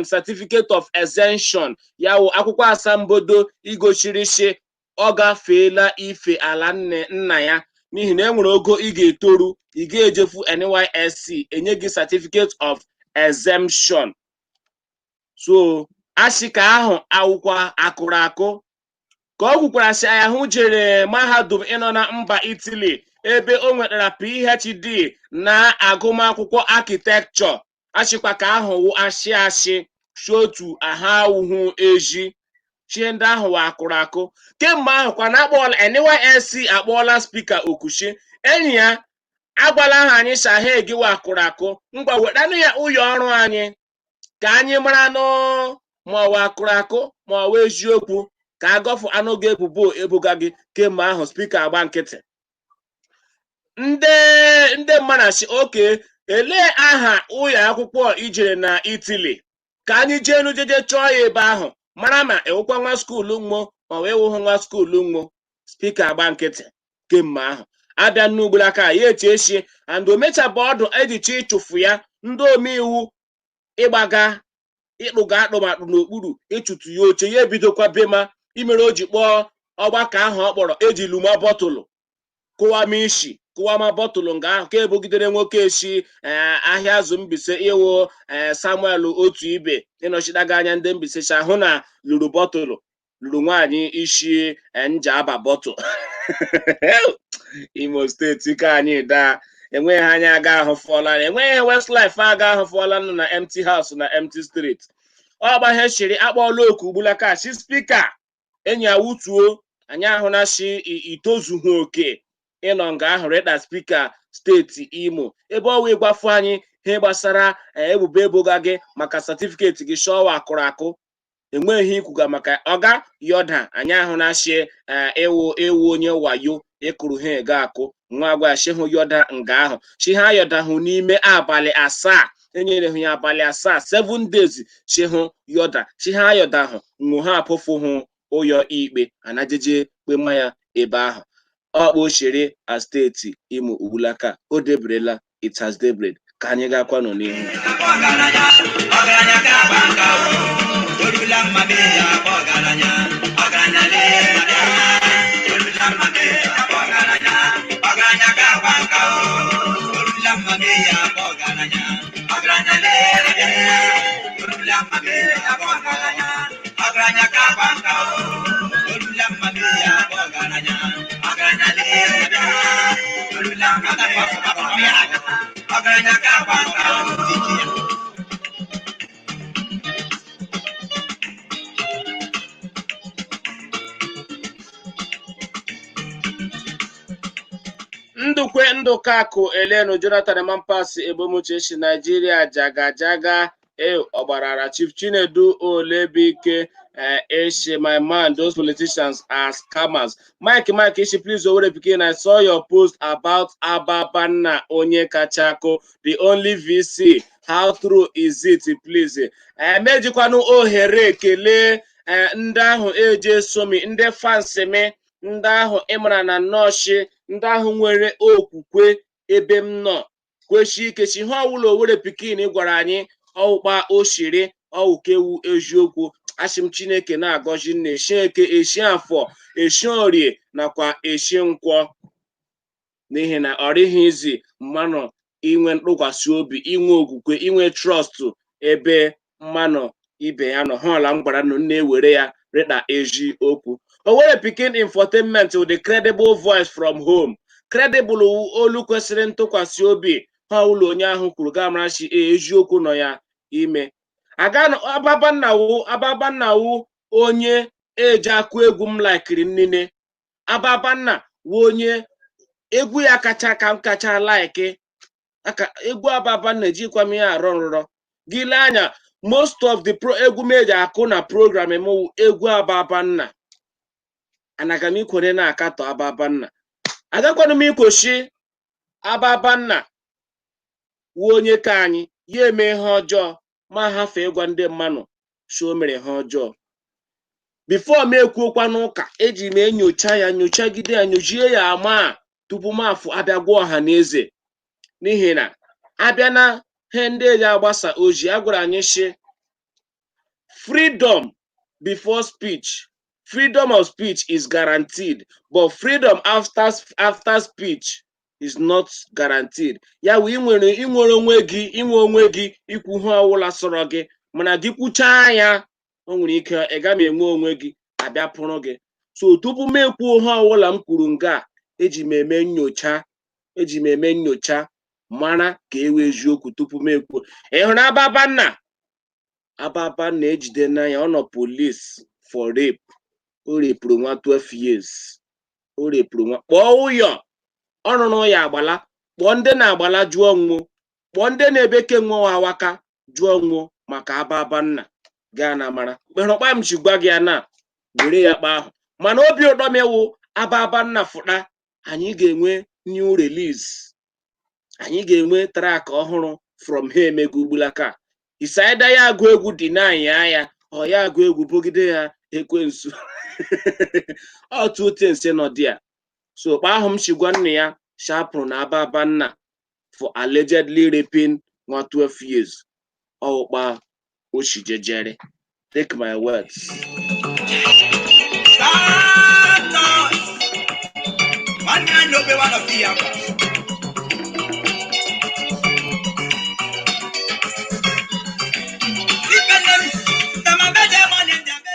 certificate of exemption, ya wụ akwụkwọ asambodo igochiri shi ọ gafeela ife ala nne nna ya, n'ihi na e nwere ogo ị ga-etoru ị ga-ejefu NYSC, enye gị certificate of exemption. So asị ka ahụ awụkwa akụrụ akụ ka ọ kwukwara sị ahụ jere mahadum ịnọ na mba Italy ebe o nwetara PhD na agụmakwụkwọ architecture. Achịkwa ka ahụ wụ ashị ashị si otu aha awụhụ ezi chie ndị ahụ wụ akụrụ akụ. Kemgbe ahụ kwa na akpọọla NYSC, akpọọla Speaker Okuchi enyi ya, agwala ha anyị shahe gị wụ akụrụ akụ, ngwa wetanụ ya ụlọ ọrụ anyị ka anyị mara nụ ma ọ wụ akụrụ akụ ma ọ wụ eziokwu, ka a gọfụ anụ gị ebubo ebuga gị. Kemgbe ahụ Speaker agba nkịtị. Ndị mmadụ asị oke elee aha ụlọ akwụkwọ ijere na Italy ka anyị jee jeje chọọ ya ebe ahụ mara ma ewukwa nwa school nwo ma wee wụhụ nwa school nwo. Speaker agba nkịtị kemgbe ahụ. Abịa n'ugboro aka ya eche echi and o mechabụ ọdụ ejicha ịchụfụ ya, ndị omeiwu ịgbaga ịkpụga akpụmakpụ n'okpuru ịchụtụ ya oche ya, ebidokwa bema imere o ji kpọọ ọgbakọ ahụ ọ kpọrọ eji luma bọtụlụ kụwama isi kụwama bọtụlụ nga ahụ ka ebogidere nwoke esi ahịa azụ Mbaise ịwụ Samuel otu ibe ịnọchitaga anya ndị Mbaise cha hụ na lụrụ bọtụlụ lụrụ nwaanyị isi nja aba bọtụlụ. Imo Steeti ka anyị daa, enweghị anya aga ahụ fọla, enweghị Westlife aga ahụ fọla nọ na empty house na empty street. Ọgba ihe shiri akpọọla oku ugbulaka si Speaker enyi awutuo anyị ahụ na shi itozughị oke ịnọ nga ahụ rịda Speaker steeti Imo, ebe ọwa ịgwafu anyị ihe gbasara ebubo eboga gị maka certificate gị shọwa akụrụ akụ, enweghị ikwuga maka ọga yọda anyị ahụ na shi ịwụ ịwụ onye wayo ịkụrụ ha ego akụ nwa agwa shi hụ yọda nga ahụ shi ha yọda hụ n'ime abalị 7 enyere hụ ya abalị 7, 7 days, shi hụ yọda shi ha yọda hụ nwụ ha apụfụ hụ ụyọ ikpe anajeje kpema ya ebe ahụ ọkpa ochere a steeti Imo ugbulaka o debrela. It has debred. Ka anyị gakwanụ n'ihu. Ọgaranya, ọgaranya ga-agba nka o. Orula mma mee ya ọgaranya. Ọgaranya lee ma bịa. Orula mma mee ya ọgaranya. Ọgaranya ga-agba nka o. Orula mma mee ya ọgaranya. Ọgaranya lee ma bịa. Orula mma mee ya ọgaranya. Ọgaranya ka agba nka n'etiti ya. Ndukwe Ndụkakụ Elenu Jonathan Mampasi Ebomuche si Nigeria jaga jaga e ọgbarara. Chief Chinedu Olebike Eshe, my man, those politicians are scammers. Mike Mike Eshe, please, Owerri Pikin, I saw your post about Ababanna Onye Kachako, the only VC. How true is it, please? Mejikwanụ ohere kelee ndị ahụ eje somi, ndị fans mi, ndị ahụ ịmara na nọọsụ, ndị ahụ nwere okwukwe ebe m nọ, kweshi ike chi ihe ọwụla Owerri Pikin gwara anyị ọwụkpa oshiri ọwụkewu eziokwu. Asị m Chineke na-agọzi nne eshi eke, eshi afọ, eshi orie nakwa eshi nkwọ, n'ihi na ọ dịghị izi mmanụ inwe ntụkwasị obi, inwe okwukwe, inwe trust ebe mmanụ ibe ya nọ. Hụla m gwara nụ na-ewere ya rịta ezi okwu. Owerri Pikin Infotainment with the credible voice from home. Credible wu olu kwesịrị ntụkwasị obi. Ha ụlọ onye ahụ kwuru gamarachi eziokwu nọ ya ime. Ababanna wu onye eji akụ egwu m laikiri nnine. Ababanna wu onye egwu ya kacha ka m kacha like aka egwu Ababanna, ejikwa m ya arọ nrọ gị. Lee anya, most of the pro egwu m eji akụ na program m wụ egwu Ababanna. Anaga m ikwere na-akatọ Ababanna, agakwanụ m ikwochi Ababanna wu onye ka anyị ya eme ihe ọjọọ ma hafe ịgwa ndị mmadụ si o mere ha ọjọọ. Before m ekwuokwa n'ụka, eji m enyocha ya, nyochagide ya, nyochie ya ama tupu m afụ abịa gwa ọha na eze, n'ihi na abịa na ihe ndị eji agbasa ozi a gwara anyị shi freedom before speech, freedom of speech is guaranteed, but freedom after speech is not guaranteed. Ya wụ inwere inwere onwe gị, inwe onwe gị ikwu ihe ọwụla sọrọ gị, mana gị kwuchaa ya, o nwere ike ị gaghị enwe onwe gị, abịa pụrụ gị. So tupu m ekwuo ihe ọwụla m kwuru nga a, eji m eme nyocha, eji m eme nyocha mara ka ewe eziokwu tupu m ekwuo. Ị hụrụ Ababanna? Ababanna ejide n'anya, ọ nọ police for rape. O repụrụ nwa 12 years, o repụrụ nwa. Kpọọ ụyọ ọ rụrụ ya agbala, kpọọ ndị na-agbala jụọ nwuo, kpọọ ndị na-ebeke nwa awaka jụọ nwuo maka Ababanna. Gaa na mara kpere m ji gwa gị ya na were ya kpa ahụ. Mana obi ụtọ m ewu Ababanna fụta, anyị ga-enwe new release, anyị ga-enwe track ọhụrụ from ha emego ugbulaka isaida ya agụ egwu dị na ya ya ọ ya agụ egwu bogide ya ekwensu otu things nọ dị ya. So kpa ahụ m si gwa nna ya shapụrụ na Ababanna for allegedly raping nwa 12 years, ọwụkpa oshijejere. Take my words. Satan! One man no be one of the others.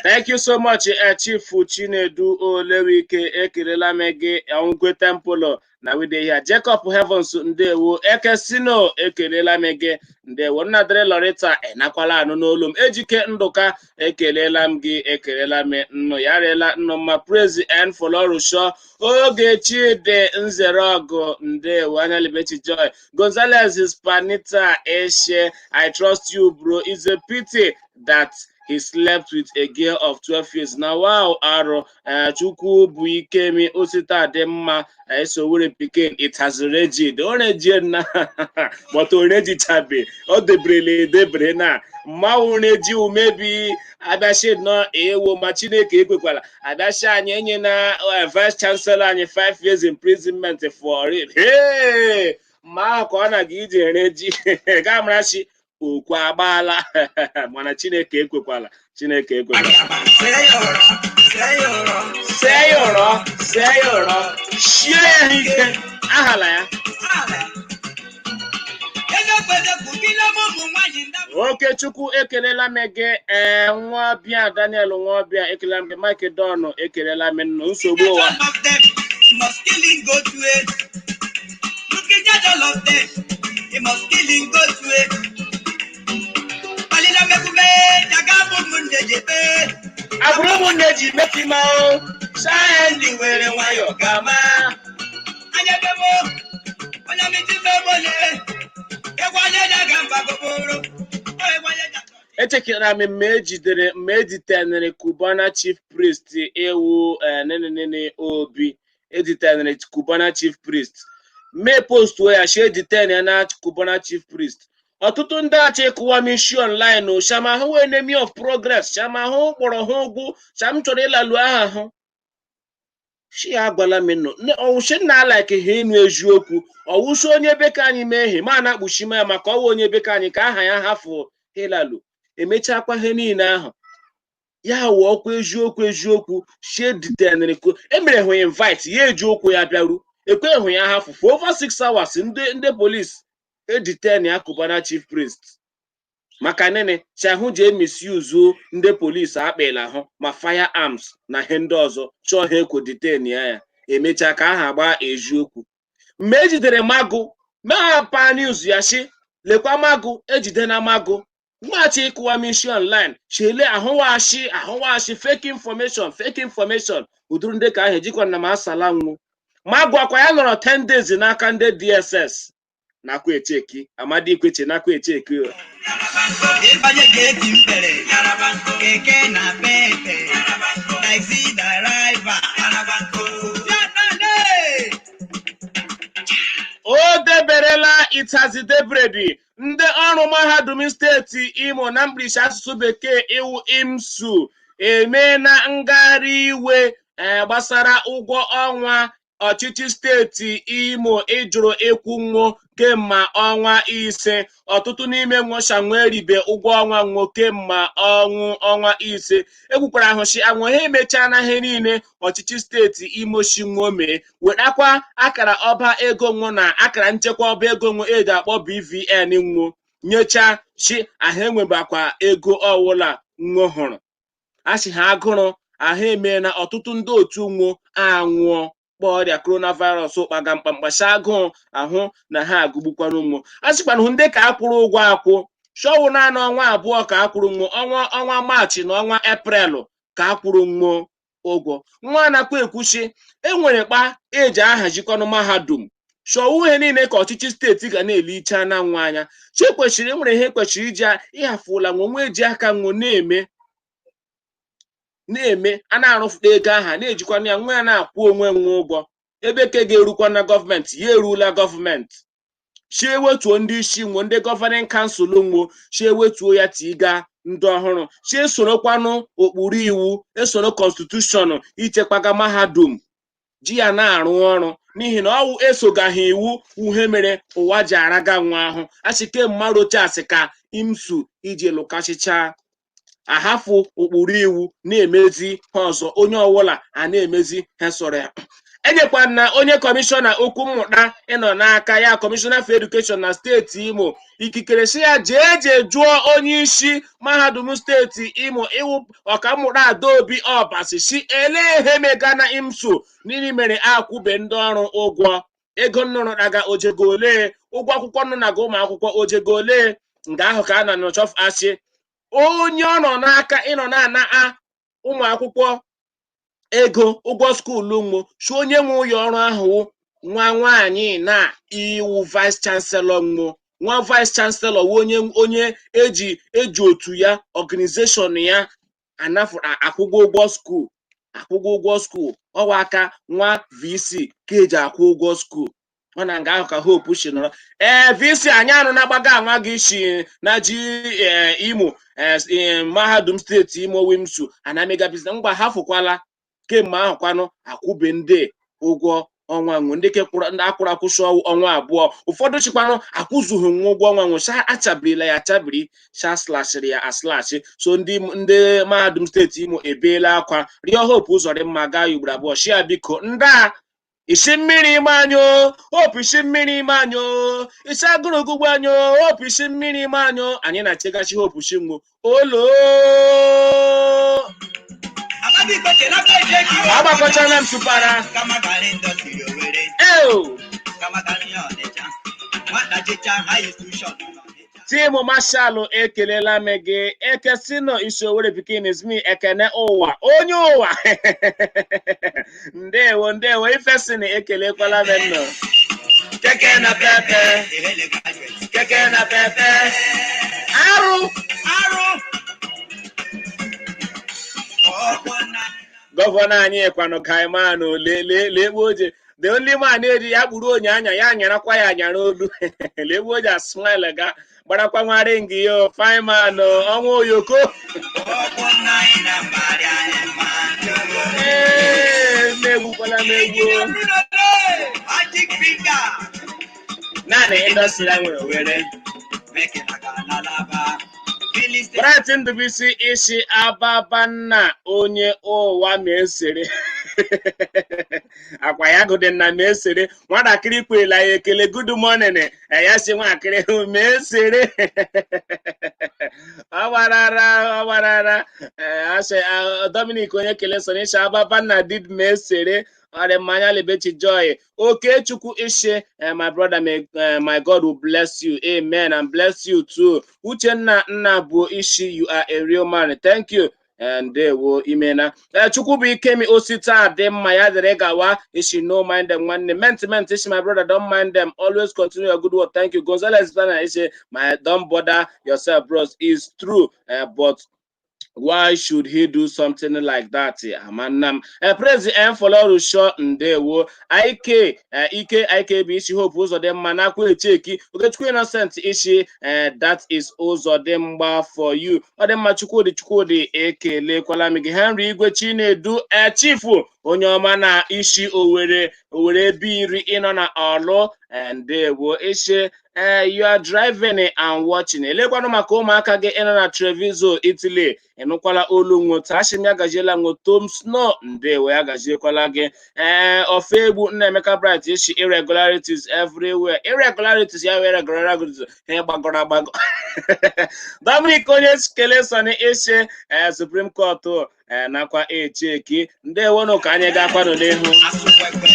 Thank you so much, Chief Chinedu Olewike. Ekelela m gị, Ngwe Temple na wide ya. Jacob Heavens, ndewo. Ekesino, ekelela m gị, ndewo. Nnadịrị Loretta, ịnakwala anụ n'olu m. Ejike Ndụka, ekelela m gị, ekelela m nnụ ya rịela nnụ mma. Praise and Folorusho Ogechi dị nzere ọgụ, ndewo. Anya Libechi Joy Gonzalez Hispanita Eshe, I trust you, bro. It's a pity that he slept with a girl of 12 years. Now, wow, Aro, Chukwu bụ Ikemi, Osita dị mma, Sowore Pikin, it has already, already na, but already chabe, o debrele edebre na, mmanwụ na-eji umebi abịachi nọ ewo ma Chineke ekwekwala abịachi anyị enye na vice chancellor anyị 5 years imprisonment for rape. Hey! Mma ahụ ka ọ na-aga ije ere ji ga marachi okwu agbaala, mana Chineke ekwekwala, Chineke ekwekwala. See ya ụrọ, see ya ụrọ, shie ya ike ahala ya. Okechukwu, ekelela m gị. Ee, nwaọbịa Daniel nwaọbịa, ekelela m gị. Mike Don, ekelela m nnụ nsogbu ụwa. Must killing go to it. Catch all of them. He must kill him go to it. Palila mekume, jagabu munde jepe. Agbụrụ ụmụnne ji metima o saa ndị were nwayọọ gama. Anya demo, onye miti mebole. Egwu anya jaga mba goboro. Egwu anya jaga. Echekara m mgbe ejidere, mgbe editenere Cubana Chief Priest ewu nenenene obi editenere Cubana Chief Priest mee postuo ya shi editen ya na Cubana Chief Priest. Ọtụtụ ndị achọ ịkụwa m isi online o shama hụ enemy of progress, shama hụ kpọrọ ha ụgwụ sham chọrọ ịlalu aha hụ shi ya agwala m nọ ọwụshi nna like ha ịnụ eziokwu. Ọwụshi onye beka anyị mee ihe ma na-akpuchi m ya maka ọwụ onye beka anyị ka aha ya hafụ ịlalu. Emechakwa ihe niile ahụ ya wụ ọkwa eziokwu eziokwu shie ditenere ko emere hụ invite ya eji ụkwụ ya bịaru ekwe hụ ya hafụ for over 6 hours. Ndị police editen ya Cubana Chief Priest maka nene chahụ ji emisuzu ndị polisi akpịla hụ ma firearms na ihe ndị ọzọ chọọ ha ekwo detain ya. Ya emechaa ka aha gbaa eziokwu. Mgbe ejidere Magụ mapa news ya shi lekwa Magụ ejide na Magụ mgbachi ịkụwa m isi online shele ahụwashi ahụwashi fake information, fake information. Ụdịrị ndị ka ahụ ejikwa na m asala nwụ Magụ akwa ya nọrọ 10 days n'aka ndị DSS nakwa echeki Amadi Ikweche nakwa echeki o. Ịbanye ga-eti mkpere, keke na pepe, taxi driver. Ya nane! O deberela ịtazidebredi ndị ọrụ mahadum steeti Imo na mkpirisi asụsụ bekee iwu IMSU emeela ngagharị iwe gbasara ụgwọ ọnwa ọchịchị steeti Imo ịjụrụ ịkwụ nwo kemgbe ọnwa 5. Ọtụtụ n'ime nwoshanwe eribe ụgwọ ọnwa nwo kemgbe ọnwụ ọnwa 5. Ekwukwara ahụ shi anwụ ha emechana ihe niile ọchịchị steeti Imo shi nwo mee wetakwa akara ọba ego nwo na akara nchekwa ọba ego nwo eji akpọ BVN nwo nyecha shi ahụ enwebakwa ego ọwụla nwo hụrụ asị ha agụrụ ahụ emeela. Ọtụtụ ndị otu nwo anwụọ kpọọ ọrịa coronavirus ụkpaga mkpamkpa shi agụụ ahụ na ha agụgbukwana nwo. A sịkwana ndị ka akwụrụ ụgwọ akwụ shọwụ naanị ọnwa 2 ka akwụrụ nwo ọnwa Maachị na ọnwa Eprelụ ka akwụrụ nwo ụgwọ. Nwa anakwa ekwuchi enwere kpa eji ahazikwanụ mahadum shọwụ ihe niile ka ọchịchị steeti ga na-elicha na nwa anya chi kwesịrị enwere ihe kwesịrị iji ịhafụla nwo nwa eji aka nwo na-eme na-eme a na-arụfụta ego aha na-ejikwana ya nwa ya na-akwụ onwe nwe ụgwọ ebe ke ga-erukwa na gọọmenti ya eruola gọọmenti chi ewetuo ndị isi nwo ndị governing council nwo chi ewetuo ya tiga ndị ọhụrụ chi esorokwanụ ụkpụrụ iwu esoro constitution ichekwaga mahadum ji ya na-arụ ọrụ n'ihi na ọwụ esogaghị iwu uhe mere ụwa ji araga nwa ahụ asị kemma rochas ka IMSU iji lụkasịcha ahafụ ụkpụrụ iwu na-emezi ha ọzọ onye ọbụla a na-emezi ha sọrọ ya. Enyekwa na onye kọmishọna okwu mmụta ịnọ n'aka ya, kọmishọna for education na steeti Imo, ikikere si ya jee jee jụọ onye isi mahadum steeti Imo iwu ọkammụta Adaobi Ọbasi si elee ihe mega na IMSU n'ihi mere akwụbe ndị ọrụ ụgwọ ego nnụrụ daga ojego ole ụgwọ akwụkwọ nnụ na-aga ụmụ akwụkwọ ojego ole nga ahụ ka a na nọchọf asị onye ọ nọ n'aka ịnọ na-ana a ụmụ akwụkwọ ego ụgwọ school nwo si onye nwe ụlọ ọrụ ahụ wụ nwa nwaanyị na iwu vice chancellor nwo nwa vice chancellor wụ onye eji otu ya organization ya anafụ akwụgwọ ụgwọ school akwụgwọ ụgwọ school ọwa aka nwa VC ka eji akwụ ụgwọ school. Ọ na nga ahụ ka Hope si nọrọ ee VC anyị anụ na-agbaga anwa gị si na ji ee Imo ee mahadum steeti Imo WIMSU anamega business ngwa hafụkwala kemgbe ahụ kwanụ akwụbe ndị ụgwọ ọnwa nwe ndị ke kwụrụ ndị akwụrụ akwụsị ọnwa 2 ụfọdụ chịkwanụ akwụzughị nwa ụgwọ ọnwa nwe sha achabirila ya achabiri sha slashịrị ya aslashi. So ndị mahadum steeti Imo ebeela akwa rịọ Hope Uzodimma gaa ya ugboro abụọ shi ya biko ndị a isi mmiri ime anyị o Hope isi mmiri ime anyị o isi agụrụ gụgbu anyị o Hope isi mmiri ime anyị o anyị na-achegachi Hope Chinwo olo. Agbakọchala m tụpara. Eo. Nwata jecha high institution n'Ọnịcha. Tim Mashalụ, ekelela m gị. Ekesino isi Owere pikin is me. Ekene ụwa, onye ụwa, ndewo, ndewo. Ifesini, ekelekwala m nnọọ. Keke na pepe. Ehele graduate. Keke na pepe. Arụ. Arụ. Ọkwọ na. Governor anyị kwanụ kaimanụ lekpu oje, the only man eji ya kpuru onye anya ya anyarakwa ya anyara olu lekpu oje asmile ga gbarakwa nwa ringi yo, fine man, ọnwa oyoko. Ọkwọ na anyị na mbarị anyị ma ndị obodo. Ee, na-egwukwala m egwu. Magic finger. Naanị industry a nwere Owere. Meke na Galalaba. Filling station. Bright Ndubisi isi ababanna onye ụwa ma esere akwa ya gụdị na ma esere nwatakịrị kwela ya ekele good morning. Ya si nwatakịrị ma esere ọ gbarara ọ gbarara. Asị Dominic onye kele sọ n'isi ababanna did ma esere ọ dị mmanya lebechi. Joy Okechukwu ishi, my brother, may my God will bless you, amen, and bless you too. Uchenna Nnabu ishi, you are a real man, thank you. Ndewo, imena. Chukwu bụ ikemi osita dị mma ya dịrị gawa ishi, no mind them, nwanne ment ment ishi, my brother, don't mind them, always continue your good work, thank you. Gonzales Bana ishi, my don't bother yourself, bros, is true, but why should he do something like that? Amanam praise m Fọlọrụsho, ndewo. Ike ike ikb isi Hope Ụzọdịmma nakwa echeki. Okechukwu Innocent isi, that is Ụzọdịmgba for you. Ọ dị mma. Chukwudị Chukwudị, ekelekwala m gị. Henry Igwe Chinedu, chifu onye ọma na isi Owere Owere ebe iri ịnọ na Ọlụ, ndewo. Isi you are driving and watching. Elekwanụ maka ụmụaka gị ịnọ na Treviso, Italy? Ịnụkwala olu nwota asị m ya gaziela nwotom snow, ndewo, ya gaziekwala gị. Ee, Ofegbu Nnaemeka Bright isi irregularities everywhere, irregularities ya wee irregularities ha gbagọrọ agbagọ. Dominic onye kele Sani isi Supreme Court nakwa echeki, ndewonụ. Ka anyị ga-akwanụ n'ihu. Asụkwekwe.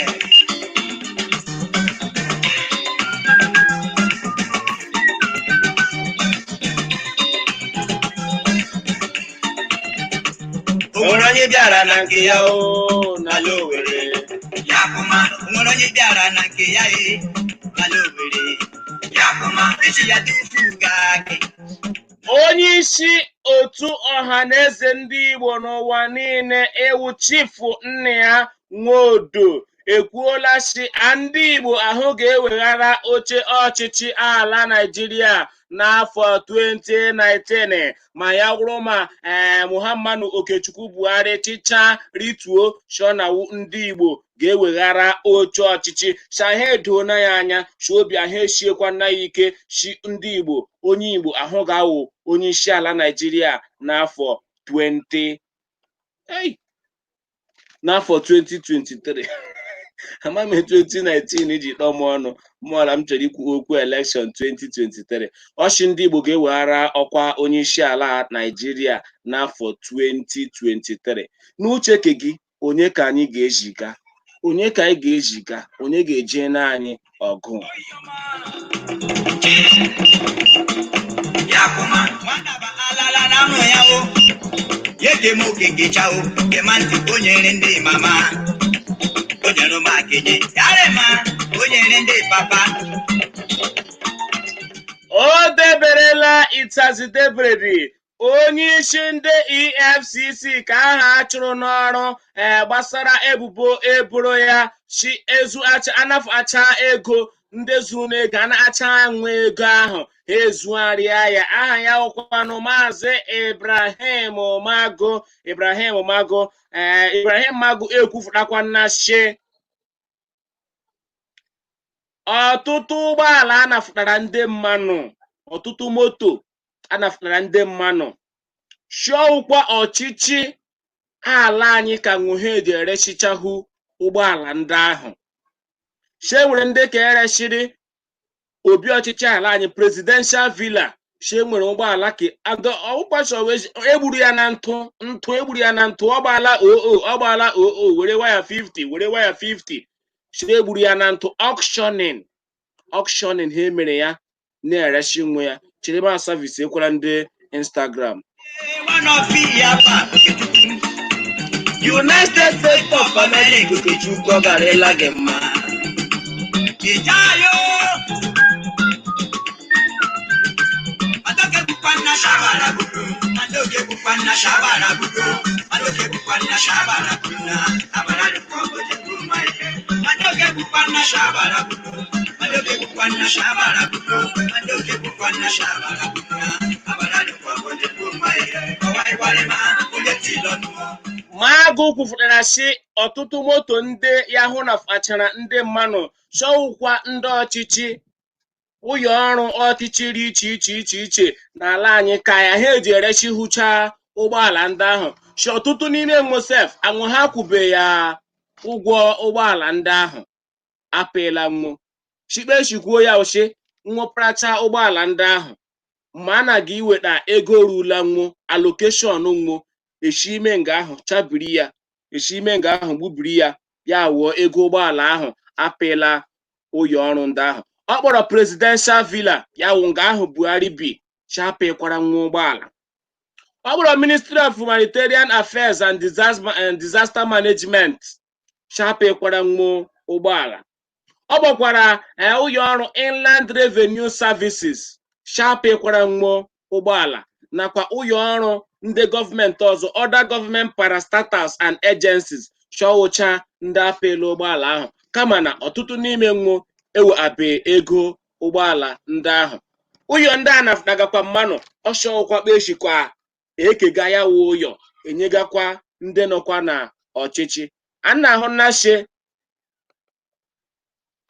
O nwere onye bịara na nke ya o n'ala Owerri. Ya kụma, o nwere onye bịara na nke ya e n'ala Owerri. Ya kụma, echi ya tufu gaa gị. Onye isi otu ọha na eze ndị Igbo n'ụwa niile ewu Chifu nna ya Nwodo ekwuola si ndị Igbo ahụ ga-eweghara oche ọchịchị ala Naịjirịa n'afọ 2019 ma ya wụrụ ma ee Muhammadu Okechukwu Buhari chịcha rituo shonawu, ndị Igbo ga-eweghara oche ọchịchị shaha edona ya anya shi obi ahụ eshiekwa nna ya ike shi ndị Igbo onye Igbo ahụ ga-awụ onye isi ala Naịjirịa n'afọ 20, hey! N'afọ 2023. Ama m 2019 iji kpọọ m ọnụ mụọla m chọrọ ikwu okwu election 2023. Ọchị ndị Igbo ga-eweghara ọkwa onye isi ala Naịjirịa n'afọ 2023. N'uche ke gị, onye ka anyị ga-eziga? Onye ka anyị ga-eziga? Onye ga-eje na anyị ọgụ? Ya kụma, nwata ba alala na amụ ya o. Ye ke m okeke cha o, ke ma ntị o nyere ndị mama. O nyere m akenye, yare ma, o nyere ndị papa. O deberela ịtazi deberedi onye isi ndị EFCC ka aha chụrụ n'ọrụ ee gbasara ebubo eboro ya si ezu acha anafụ acha ego ndị zuru n'ego a na-acha nwe ego ahụ ha ezugharịa ya. Aha ya wụkwanụ Maazị Ibrahim Mago. Ibrahim Mago, ee, Ibrahim Mago ekwufụtakwa na shi ọtụtụ ụgbọala anafụtara ndị mmanụ, ọtụtụ moto anafụtara ndị mmanụ shiọwụkwa ọchịchị ala anyị ka nwuhe ji eresichahu ụgbọala ndị ahụ she nwere ndị ka ereshiri obi ọchịchị ala anyị, presidential villa, she nwere ụgbọala ka egburu ya na ntụ ntụ, egburu ya na ntụ. Ọgbaala oo, ọgbaala oo, were waya 50, were waya 50 she egburu ya na ntụ. Auctioning Auctioning ha emere ya na-erechi nwe ya. Chidimma service ekwela ndị Instagram. One of Iyapa Okechukwu. United States of America, Okechukwu, ọ gara ịla gị mma. Ijayo. Adoke bukwa nna shabara buru. Adoke bukwa nna shabara buru. Adoke bukwa nna shabara buru na abara dukwa oje buru ma ihe. Adoke bukwa nna shabara buru. Adoke bukwa nna shabara buru. Adoke bukwa nna shabara buru na abara dukwa oje buru ma ihe. Ọwa iwale ma onye ti lọnu. Magụ kwufụtara sị ọtụtụ moto ndị ya hụ na fachara ndị mmanụ chọwụkwa ndị ọchịchị ụyọ ọrụ ọchịchị dị iche iche iche iche n'ala anyị ka ya ha eji erechi hụcha ụgbọala ndị ahụ, si ọtụtụ n'ime nwosef anwụ ha kwube ya ụgwọ ụgbọala ndị ahụ apịla nwo shikpe shikwuo ya oshi nwụpracha ụgbọala ndị ahụ ma a na gị iweta ego rula nwo allocation nwo eshi ime nga ahụ chabiri ya, eshi ime nga ahụ gbubiri ya, ya wụọ ego ụgbọala ahụ apịla ụyọ ọrụ ndị ahụ. Ọ kpọrọ Presidential Villa, ya wụ nga ahụ Buhari bi, chapịkwara nwa ụgbọala. Ọ kpọrọ Ministry of Humanitarian Affairs and Disaster Management, chapịkwara nwa ụgbọala. Ọ kpọkwara ụyọ ọrụ Inland Revenue Services, chapịkwara nwa ụgbọala, nakwa ụyọ ọrụ ndị gọọmenti ọzọ, other government parastatals and agencies, chọwụcha ndị apịla ụgbọala ahụ, kama na ọtụtụ n'ime nwo eweabe ego ụgbọala ndị ahụ. Ụyọ ndị a nagakwa mmanụ ọshọwụkwa kpeshikwa ekega ya wụ ụyọ enyegakwa ndị nọkwa na ọchịchị. A na-ahụ nnashe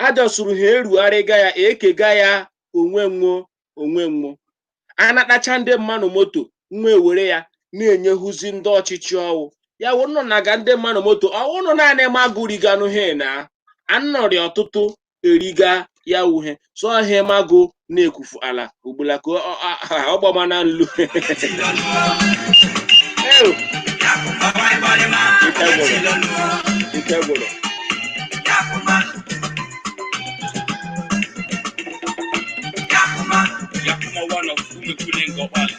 adọsuru ha erugharịga ya ekega ya onwe nwo onwe nwo anatacha ndị mmanụ moto nwa ewere ya na-enyehuzi ndị ọchịchị ọwụ ya wụ nọ na ga ndị mmanụ moto ọwụ nọ naanị magụ riganụ he na anọrị ọtụtụ eriga ya wuhe so he magụ na-ekwufu ala ugbula ka ọ gbamana nlu. Ew, Ọwa iwale ma ike onye gwụrụ ti lọnu. Ike gwụrụ. Yakuma. Yakuma. Yakuma one of Umekule Ngobala.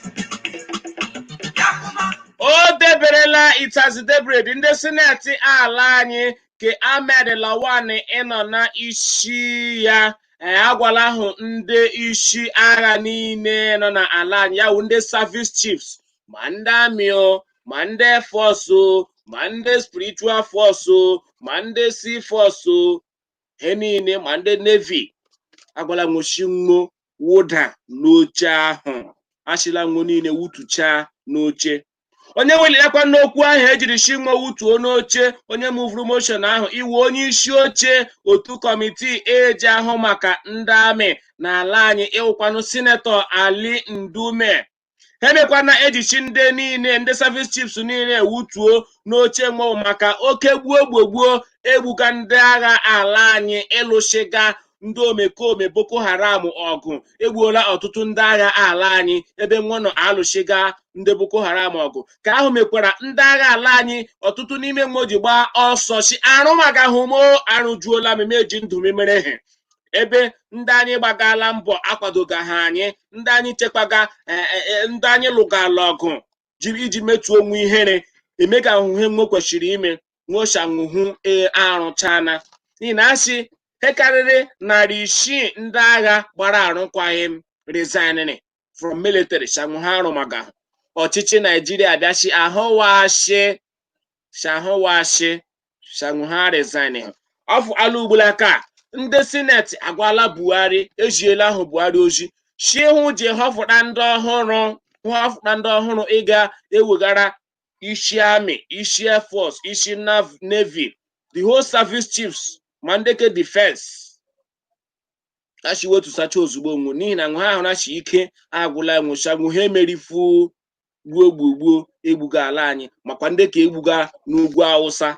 Yakuma. O deberela itazidebred ndị sineti ala anyị ke Ahmed Lawan ịnọ na isi ya agwala ahụ ndị isi agha niile nọ na ala anyị, ya wụ ndị service chiefs, ma ndị amị o, ma ndị air force o, ma ndị spiritual force o, ma ndị sea force o, he niile, ma ndị navy, agwala nwochinwo wụda n'oche ahụ, achịla nwo niile wutuchaa n'oche. Onye welilakwa n'okwu ahụ ejiri shinwo wutuo n'oche, onye muvuru motion ahụ iwu onye isi oche otu kọmitii eji ahụ maka ndị amị n'ala anyị, ịwụkwanụ sinetọ Ali Ndume, ha emekwana ejichi ndị niile ndị service chiefs niile wutuo n'oche nwo maka oke gbuo gbogbuo egbuga ndị agha ala anyị ịlụshiga ndị omekome Boko Haram ọgụ. Egbuola ọtụtụ ndị agha ala anyị ebe nwa nọ alụshiga ndị Boko Haram ọgụ, ka ahụ mekwara ndị agha ala anyị ọtụtụ n'ime nwo ji gbaa ọsọ si arụ maka hụmo arụjuola m eji ndụ m mere he ebe ndị anyị gbagala mbọ akwadoga ha anyị ndị anyị chekwaga ndị anyị lụgala ọgụ iji metuo onwe ihere emega ahụhe nwo kwesịrị ime nwoshanwuhu arụchana n'ihi na asị he karịrị 600 ndị agha gbara arụkwaghịm resigned from military shanwụ ha arụmaga. Ọchịchị Naijiria bịachi ahụwashi shahụwashi shanwụ ha resign ọfụ ala ugbulaka. Ndị sineti agwala Buhari, ejiela ahụ Buhari oji shi hụ ji họfụta ndị ọhụrụ, họfụta ndị ọhụrụ ịga ewegara isi amị, isi air force, isi navy, the whole service chiefs, ma ndị ke defense achi wetusacha ozugbo nwu n'ihi na nwa ahụ nachi ike agwụla nwụchanwu ha emerifu gbuo gbugbuo egbuga ala anyị makwa ndị ka egbuga n'ugwu Awụsa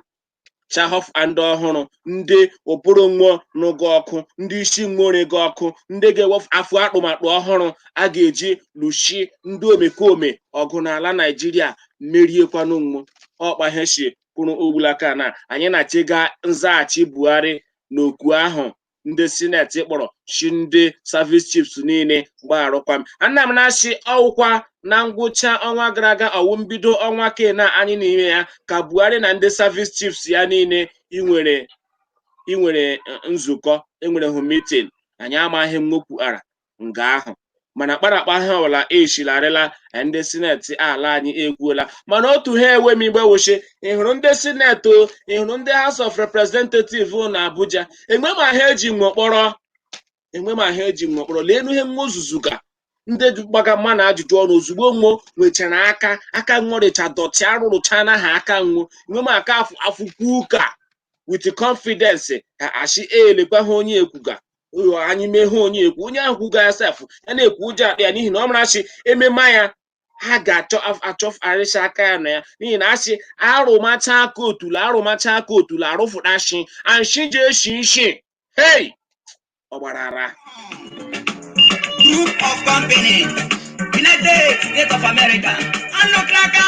chahọf ndị ọhụrụ ndị ụbụrụ nwụọ n'ụgọ ọkụ, ndị isi nwere gị ọkụ, ndị ga-ewefu afọ akpụmakpụ ọhụrụ a ga-eji lụchi ndị omekome ọgụ n'ala Naijiria meriekwanụ nwụ ọkpa ha si kwụrụ ogbulaka na anyị na-achịga nzaghachi Buhari n'okwu ahụ. Ndị Senate kpọrọ chi ndị service chiefs niile gbagharụkwa m. Ana m na-achị ọwụkwa na ngwụcha ọnwa gara aga, ọwụ mbido ọnwa kena anyị n'ime ya, ka Buhari na ndị service chiefs ya niile inwere nzukọ, enwere hụ meeting. Anyị amaghị mwokwuara nga ahụ, mana kparakpa ha ọbụla eshilarịla. Ndị Senate ala anyị ekwuola, mana otu ha ewe m igbe wụchi. Ị hụrụ ndị Senate o, ị hụrụ ndị House of Representative na Abuja, enwe ma ha eji nwekpọrọ, enwe ma ha eji nwekpọrọ. Lee ihe nwozuzuga ndị gbaga mma na ajụjụ ọnụ ozugbo nwo nwechara aka aka nwọrịcha dọtị arụrụcha na ha aka nwo enwe m aka afụkwu ụka with confidence ka achị elekwa ha. Onye ekwuga anyị mee ha, onye ekwu, onye ahụ kwuga ya sef, ya na-ekwu ụjọ akpa ya, n'ihi na ọ mara achị emema ya, ha ga-achọ achọ arịcha aka ya na ya, n'ihi na asị arụmacha aka otulu, arụmacha aka otulu, arụfụtashi anshi ji eshi nshi. Hey, ọ gbarara. Group of Company, United States of America. Anụ kraka.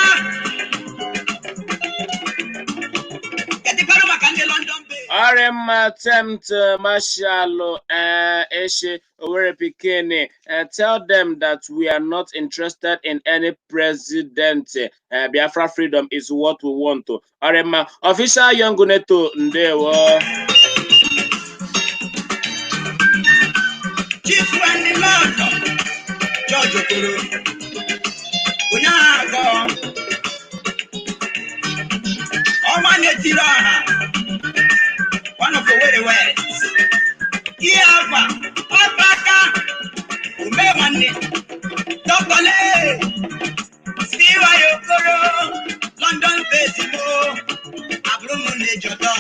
Ketikwanụ maka ndị London based. Ọrịa mma tempt Marshal Eshe Owerri Pikini, tell them that we are not interested in any president. Biafra freedom is what we want. Ọrịa mma official Young Neto, ndewo. Chief Wendy London, George Okoro, Onyeagọ, Ọnwa na-etiri ọha, one of Owerri West, ihe afa, ọkpa aka, ume nwanne, Dr. Lee, CY Okoro, London based mo, abụrụ m na-ejọtọ.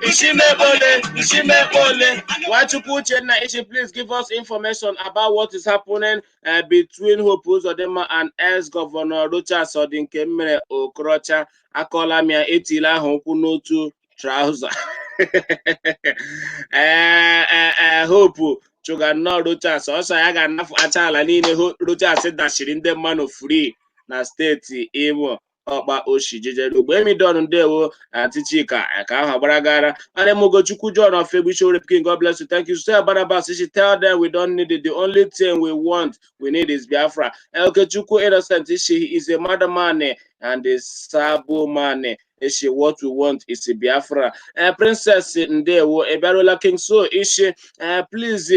Ishimebole, Ishimebole. Nwachukwu Uchenna Ishi, please give us information about what is happening between Hope Uzodinma and ex-Governor Rochas Odinkemere Okorocha. Akọla m ya, etila ahụ ụkwụ n'otu trouser. Ee, Hope chụga nnọọ Rochas ọsọ, ya ga-anafụ acha ala niile Rochas dachiri ndị mmadụ free na steeti Imo. Ọkpa oshi jejere ugbo emidon. Ndewo, Aunty Chika ka ahụ gbaragara. Anemogochukwu John of Febucho King, God bless you. Thank you. Sir Barnabas, she tell them we don't need it. The only thing we want, we need is Biafra. Okechukwu Innocent, she is a madman and a sabo man. Ishi, what we want is Biafra. Princess Ndewo, Ebarola King, so Ishi, please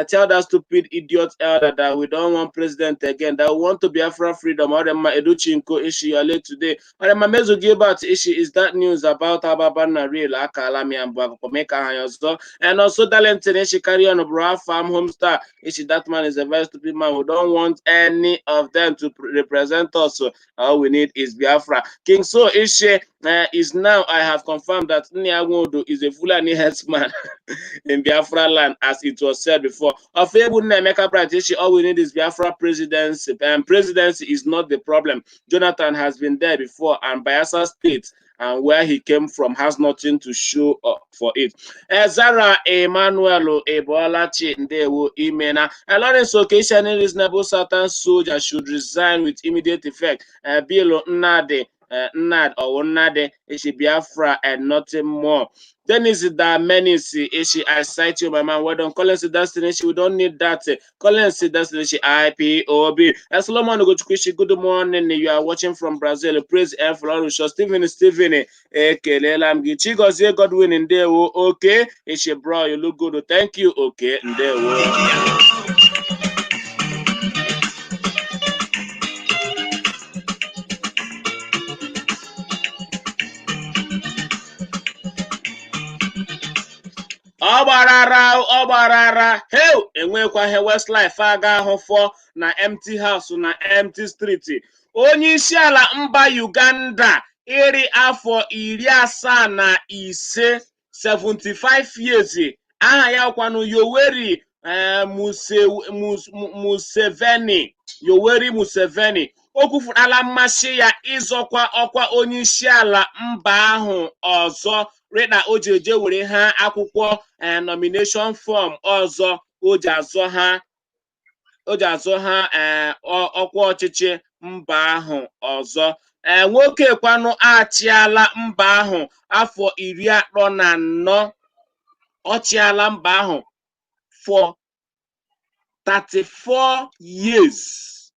tell that stupid idiot elder that we don't want president again, that we want to Biafra freedom. Orema Educhinko Ishi, you are late today. Orema Mezu Gilbert Ishi, is that news about Ababana real? Akala mi ambu akụkọ ha ọzọ. And also Darlington Ishi, carry on, bro, farm homestar. Ishi, that man is a very stupid man. We don't want any of them to represent us. All we need is Biafra. King So Ishi, is now I have confirmed that Nyagodo is a Fulani herdsman in Biafra land, as it was said before. Of Emeka Bright, all we need is Biafra presidency. And presidency is not the problem. Jonathan has been there before, and Bayelsa State and where he came from has nothing to show up for it. Ezara Emmanuel Ebolachi, Ndewo, Imena. And Lawrence Okesha, any reasonable Southern soldier should resign with immediate effect. Bill Nnadi, Nnad or Nnadi, Ishi, Biafra and nothing more. Dennis Damenisi, Ishi, I cite you, my man. Well done. Collins Destiny, we don't need that. Collins Destiny, IPOB. Solomon Ugochukwu, good morning. You are watching from Brazil. Praise F. Florusho. Stephen Stephen, ekelela m gị. Chigozie Godwin, ndewo. Okay. Ishi, bro, you look good. Thank you. Okay, ndewo. Ọ gbarara, ọ gbarara. Heu, enwekwaghị Westlife aga ahụ fọ na empty house na empty street. Onye isi ala mba Uganda iri afọ 75, 75 years, aha ya kwanụ Yoweri Museveni. Yoweri Museveni o kwufutala mmasị ya ịzọkwa ọkwa onye isi ala mba ahụ ọzọ, rịna o ji eje were ha akwụkwọ nomination form ọzọ o ji azọ ha ọkwa ọchịchị mba ahụ ọzọ. Ee, nwoke kwanụ achịala mba ahụ afọ 34. Ọ chịala mba ahụ for 34 years.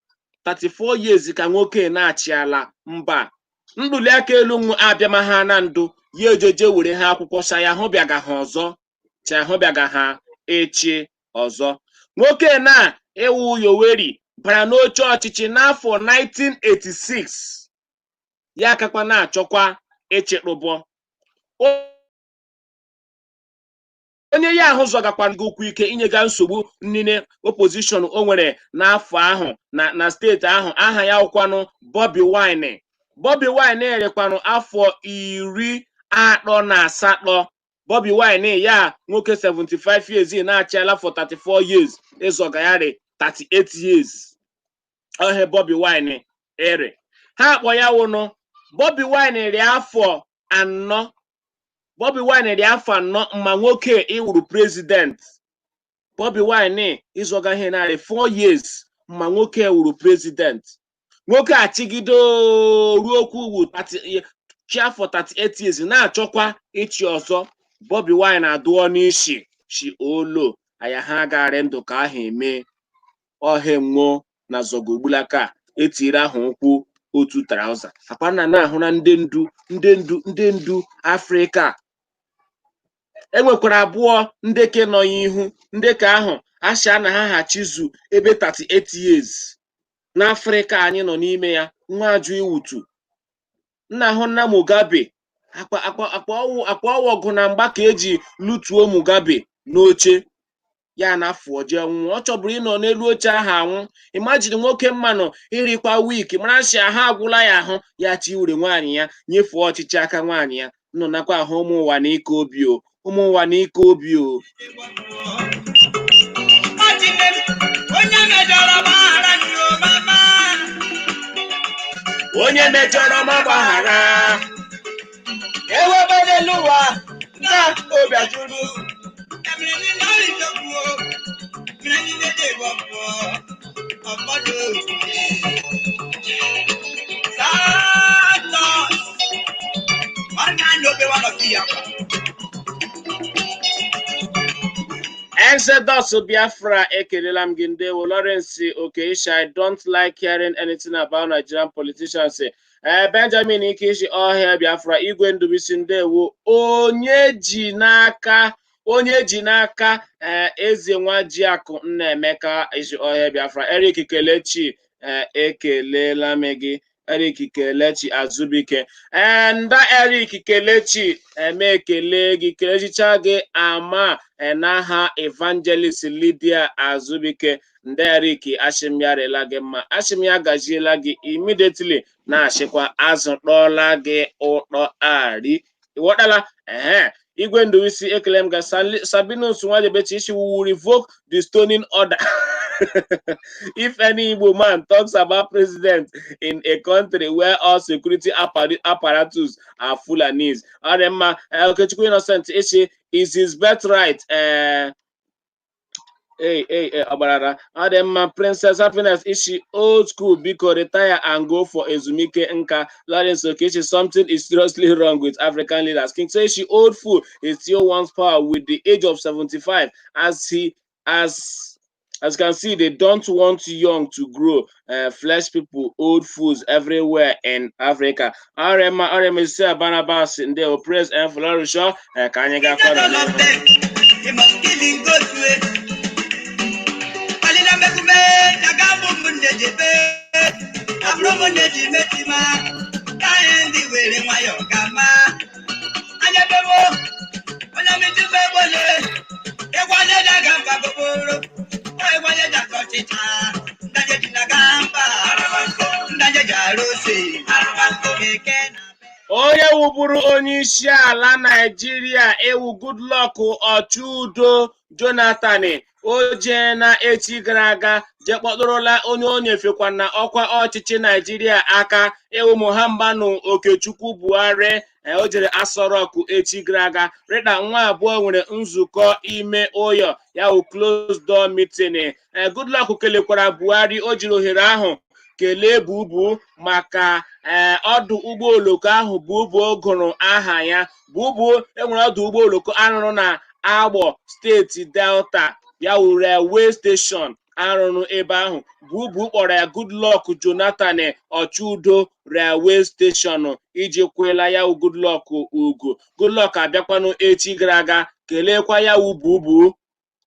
34 years ka nwoke na-achịala mba. Ntuli aka elu nwu abịama ha na ndụ ya ejeje were ha akwụkwọ sa ya hụbịaga ha ọzọ, cha hụbịaga ha echi ọzọ. Nwoke na ewu Yoweri bara n'oche ọchịchị n'afọ 1986, ya akakwa na-achọkwa ịchịkpụbọ onye ya ahụ zọgakwana gị ụkwụ ike inyega nsogbu niile opposition o nwere n'afọ ahụ na steeti ahụ. Aha ya wụkwanụ Bobi Wine. Bobi Wine erekwanụ afọ 38. Bobi Wine ya nwoke 75 years na-achịala for 34 years, ịzọga ya rị 38 years. Ohe Bobi Wine ere ha akpọ ya wụnụ Bobi Wine rị afọ 4. Bobi Wine dị afọ 4 mma nwoke ịwụrụ president. Bobi Wine ịzọga ihe narị 4 years mma nwoke wuru president. Nwoke achịgido ruo okwu ugwu chi afọ 38 years na-achọkwa ịchị ọzọ. Bobi Wine adụọ n'isi chi olo aya ha agagharị ndụ ka ahụ eme ọhịa nwụọ na zọgogbulaka etiri ahụ ụkwụ otu trouser akwa nna na-ahụ na ndị ndu Afrịka. Enwekwara abụọ ndị ke nọ ya ihu, ndị ka ahụ asha na ha hachizu ebe 38 years n'Afrịka anyị nọ n'ime ya. Nwa ajụ iwutu nna ahụ nna Mugabe akpa akpa akpa ọwụ akpa ọwụ ọgụ na mgba ka eji lutuo Mugabe n'oche ya na afọ jee nwụọ. Ọ chọburu ịnọ n'elu oche ahụ anwụ. Imagine nwoke mmanụ irikwa wiki mara sị ahụ agwụla ya ahụ ya chi were nwaanyị ya nyefee ọchịchị aka nwaanyị ya nọ nakwa ahụ. Ụmụ ụwa na ike obi o, ụmụ ụwa na ike obi o. Onye mejọrọ, gbaghara nyo mama. Onye mejọrọ ma gbaghara. Ewebe n'elu ụwa na obi ajụrụ. Emere niile ọrụ ìjọkwu o, mere niile dị ịgwọ mmụọ, ọmọdụ. Santos, nwanne anyị obe nwa nọkị ya kwa. Exodus Biafra, ekelela m gị. Ndewo. Lawrence Okeisha, "I don't like hearing anything about Nigerian politicians." Ee, Benjamin Ikeshi ọhịa Biafra, Igwe Ndubisi, ndewo. Onye ji n'aka, onye ji n'aka. Ee, Eze nwa Jiakụ Nnaemeka isi ọhịa Biafra. Eric Kelechi, ee, ekelela m gị. Eric Kelechi Azubike, ee, nda Eric Kelechi, eme ekele gị, kelechicha gị ama n'aha Evangelist Lydia Azubike. Nda Eric, ashim ya rela gị mma, ashim ya gaziela gị immediately, na-achịkwa azụ kpọọla gị ụtọ ari ịghọtala. Ehe, Igwe Nduwisi, ekele m ga. Sabinus Nwajebechi isi, "We will revoke the stoning order if any Igbo man talks about president in a country where all security apparatus are Fulanese." Ọ dị mma. Okechukwu Innocent isi, "Is his birthright." Hey, hey, hey, ọgbarara. Ọ dị mma. Princess Happiness isi, "Old school, biko retire and go for ezumike nka." Lawrence Okechi, "Something is seriously wrong with African leaders." King say she, "Old fool, he still wants power with the age of 75. As you can see, they don't want young to grow. Flesh people, old fools everywhere in Africa." RM RM isi Barnabas, ndewo. Praise and flourish. Ka anyị Instead gakwa all of n'ihu. them, they must kill him go to it. Alila mekume, nagabu munde jebe, abro munde ji metima, ka ndị were nwayọọ gama. Anya bebo, onye metu bebole, ịgwanye daga mba goboro, ịgwanye daga ọchịcha, ndaje ji na gamba, ndaje ji arụsị, keke na Onye wụburu onye isi ala Naijiria ewu Goodluck Ọchụudo Jonathan, o jee na echi gara aga jee kpọtụrụla onye o nyefekwa na ọkwa ọchịchị Naijiria aka, ewu Muhammadu Okechukwu Buhari. O jere Aso Rock echi gara aga rịda nwa abụọ nwere nzukọ ime ụyọ ya wụ closed door meeting. Goodluck kelekwara Buhari. O jiri ohere ahụ kelee Bubu maka ee ọdụ ụgbọ oloko ahụ Bubu gụrụ aha ya. Bubu enwere ọdụ ụgbọ oloko arụrụ na Agbọ, steeti Delta. Ya wụ railway station arụrụ ebe ahụ Bubu kpọrọ ya Goodluck Jonathan Ọchụudo Railway Station iji kwela ya wụ Goodluck ugwu. Goodluck abịakwanụ echi gara aga kelekwa ya wụ Bubu,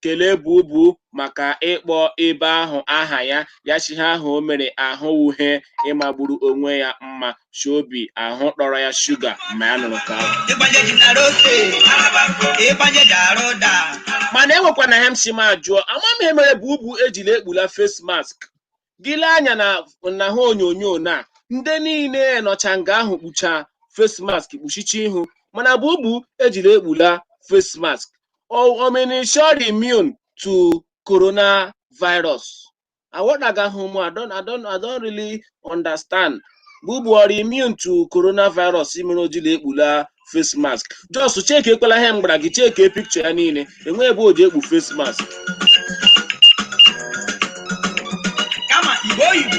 kelee Bubu maka ịkpọ ebe ahụ aha ya. Ya chi ha ahụ o mere ahụ wuhe ịmagburu onwe ya mma shi obi ahụ tọrọ ya shuga ma ya nụrụ ka ahụ. Ịgbanye ji na rose, ịgbanye ji arụ ụda. Mana enwekwana ihe m si ma jụọ, ama m ihe mere Bubu ejila ekpula face mask. Gị lee anya na ha onyonyo na ndị niile nọcha nga ahụ kpucha face mask, kpuchicha ihu, mana Bubu ejila ekpula face mask. Omenishori immune to coronavirus aghọtagaghị m. I don't really understand. Bubu ọrụ immune to coronavirus mere o jila ekpula face mask? Just check ekwela ihe m gwara gị, check picture ya niile, enwe ebe o ji ekpu face mask. Kama Igbo Igbo,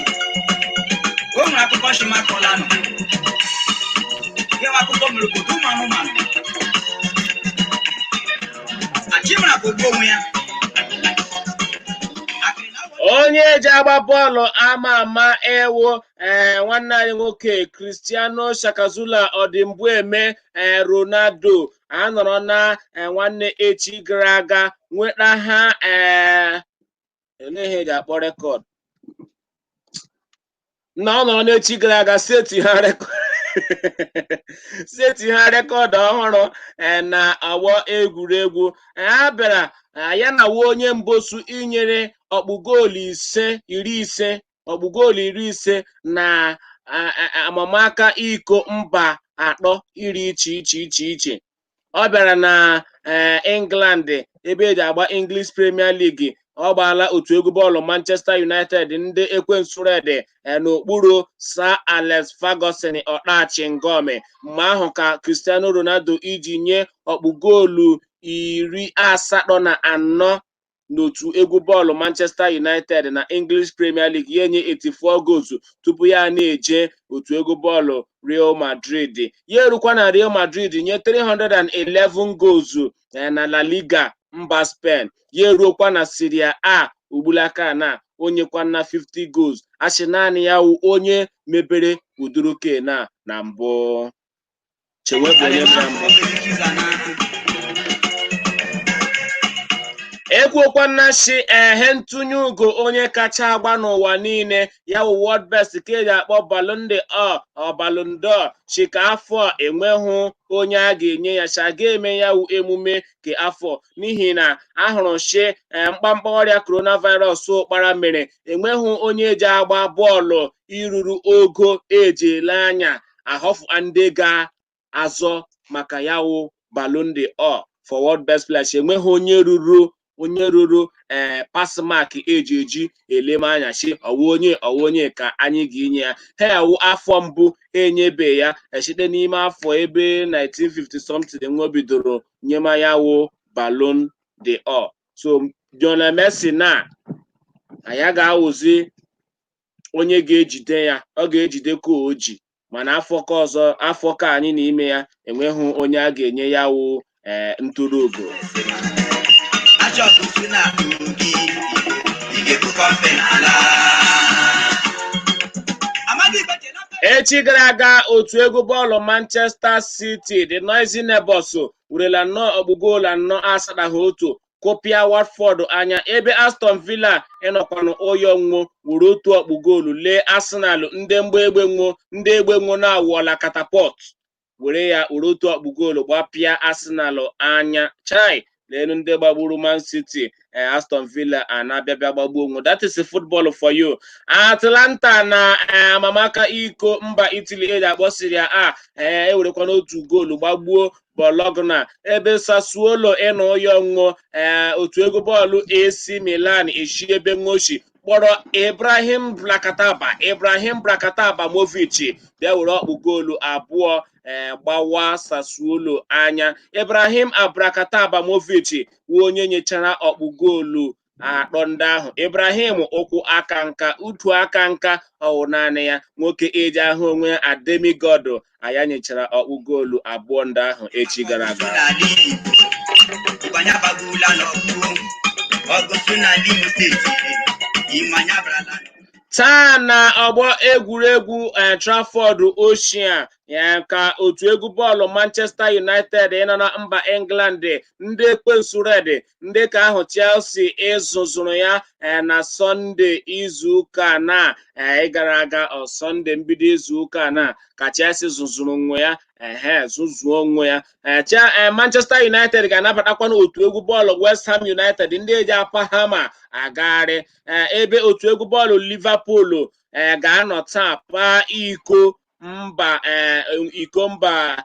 o nwere akụkọ shimakọlanụ. Ya bụ akụkọ mere obodo ụmụ anụmanụ. Achịmara bụ ogbu onwe ya. Akịrị na awọ. Onye ji agba bọọlụ ama ama ewu, ee, nwanne anyị nwoke Cristiano Shakazula Ọdịmbụ eme, ee, Ronaldo anọrọ na, ee, nwanne echi gara aga nweta ha, ee, ele ihe eji akpọ record na ọ nọrọ n'echi gara aga seti ha record ọhụrụ, ee, na ọgbọ egwuregwu. Ee, ha bịara, ee, ya na wuo onye mbosu inyere ọkpụ goolu ise 50, ọkpụ goolu 50 na amamaka iko mba atọ iri iche iche iche iche. Ọ bịara na, ee, England ebe eji agba English Premier League. Ọ gbaala otu egwu bọọlụ Manchester United, ndị ekwensu red, n'okpuru Sir Alex Ferguson ọkpachingome. Mgbe ahụ ka Cristiano Ronaldo iji nye ọkpụ goolu 84 n'otu egwu bọọlụ Manchester United na English Premier League, ya enye 84 goals tupu ya na-eje otu egwu bọọlụ Real Madrid. Ya erukwa na Real Madrid nye 311 goals na La Liga mba Spain. Ya eruokwa na Serie A ugbulaka na onyekwa na 50 goals. Asị naanị ya wụ onye mebere ụdịrị kena na mbụ chewe bụ onye mere mbụ. Ekwuokwana shi ehe ntụnye ugo onye kacha agba n'ụwa niile, ya wụ world best ka eji akpọ Ballon d'Or ọ Ballon d'Or, shi ka afọ a enweghị onye a ga-enye ya, sha ga-eme ya wụ emume ke afọ n'ihi na ahụrụ shi mkpamkpa ọrịa coronavirus ụkpara mere enweghị onye ji agba bọọlụ iruru ogo eji ele anya ahọfụ ndị ga-azọ maka ya wụ Ballon d'Or for world best players. Enweghị onye ruru ee pass mark eji eji eleme anya shi ọwụ onye ka anyị ga-enye ya. Ha awụ afọ mbụ enyebe ya site n'ime afọ ebe 1950 something nwe bidoro nyema ya wụ Ballon d'Or. So Lionel Messi na anyị ga-awụzi onye ga-ejide ya, ọ ga-ejide ka o ji, mana afọ ka ọzọ, afọ ka anyị n'ime ya, enweghị onye a ga-enye ya wụ, ee, ntụrụ ugo. Achọpụsị na ogi ị ga-ebu kọmpanị ala. Amadi Igbeche na Echi gara aga, otu egwu bọọlụ Manchester City, the Noisy Neighbors, werela nnọọ ọgbụ goolu anọ asataghị otu kụpịa Watford anya, ebe Aston Villa ịnọkwanụ ụyọ nwo were otu ọkpụ goolu lee Arsenal, ndị mgba egbe nwo, ndị egbe nwo na-awụọla catapult, were ya were otu ọkpụ goolu gbapịa Arsenal anya. Chai, leenu ndị gbagburu Man City, Aston Villa ana-abịabịa gbagbuo onwe. That is football for you. Atalanta na amamaka iko mba Italy eji akpọ Serie A, ee, ewerekwa n'otu goolu gbagbuo Bologna, ebe Sassuolo ịnụ ụyọ nwụọ, ee, otu egwu bọọlụ AC Milan eshi ebe nwoshi kpọrọ Ibrahim Brakataba Movic bịa were ọkpụ goolu abụọ, ee, gbawa Sassuolo anya. Ibrahim Abrakataba Movic wụ onye nyechara ọkpụ goolu atọ ndị ahụ. Ibrahim ụkwụ aka nka, utu aka nka, ọwụ naanị ya nwoke eji ahụ onwe ya ademigodo anya nyechara ọkpụ goolu abụọ ndị ahụ echi gara aga. N'ala Igbo. Igbo anyị agbagula n'ọgụ. Ọgụ si n'ala Imo Steeti, Imo anyị abarala. Taa na ọgbọ egwuregwu Trafford Ocean ya ka otu egwu bọọlụ Manchester United nọ na mba England, ndị ekwensu red, ndị ka ahụ Chelsea ịzụzụrụ ya na Sọnde izuụka na gara aga, ọ Sọnde mbido izuụka na ka Chelsea zụzụrụ onwe ya, ehe, zụzuo onwe ya. Manchester United ga-anabatakwa otu egwu bọọlụ West Ham United, ndị eji apa hama agagharị, ebe otu egwu bọọlụ Liverpool ga-anọ taa paa iko mba, iko mba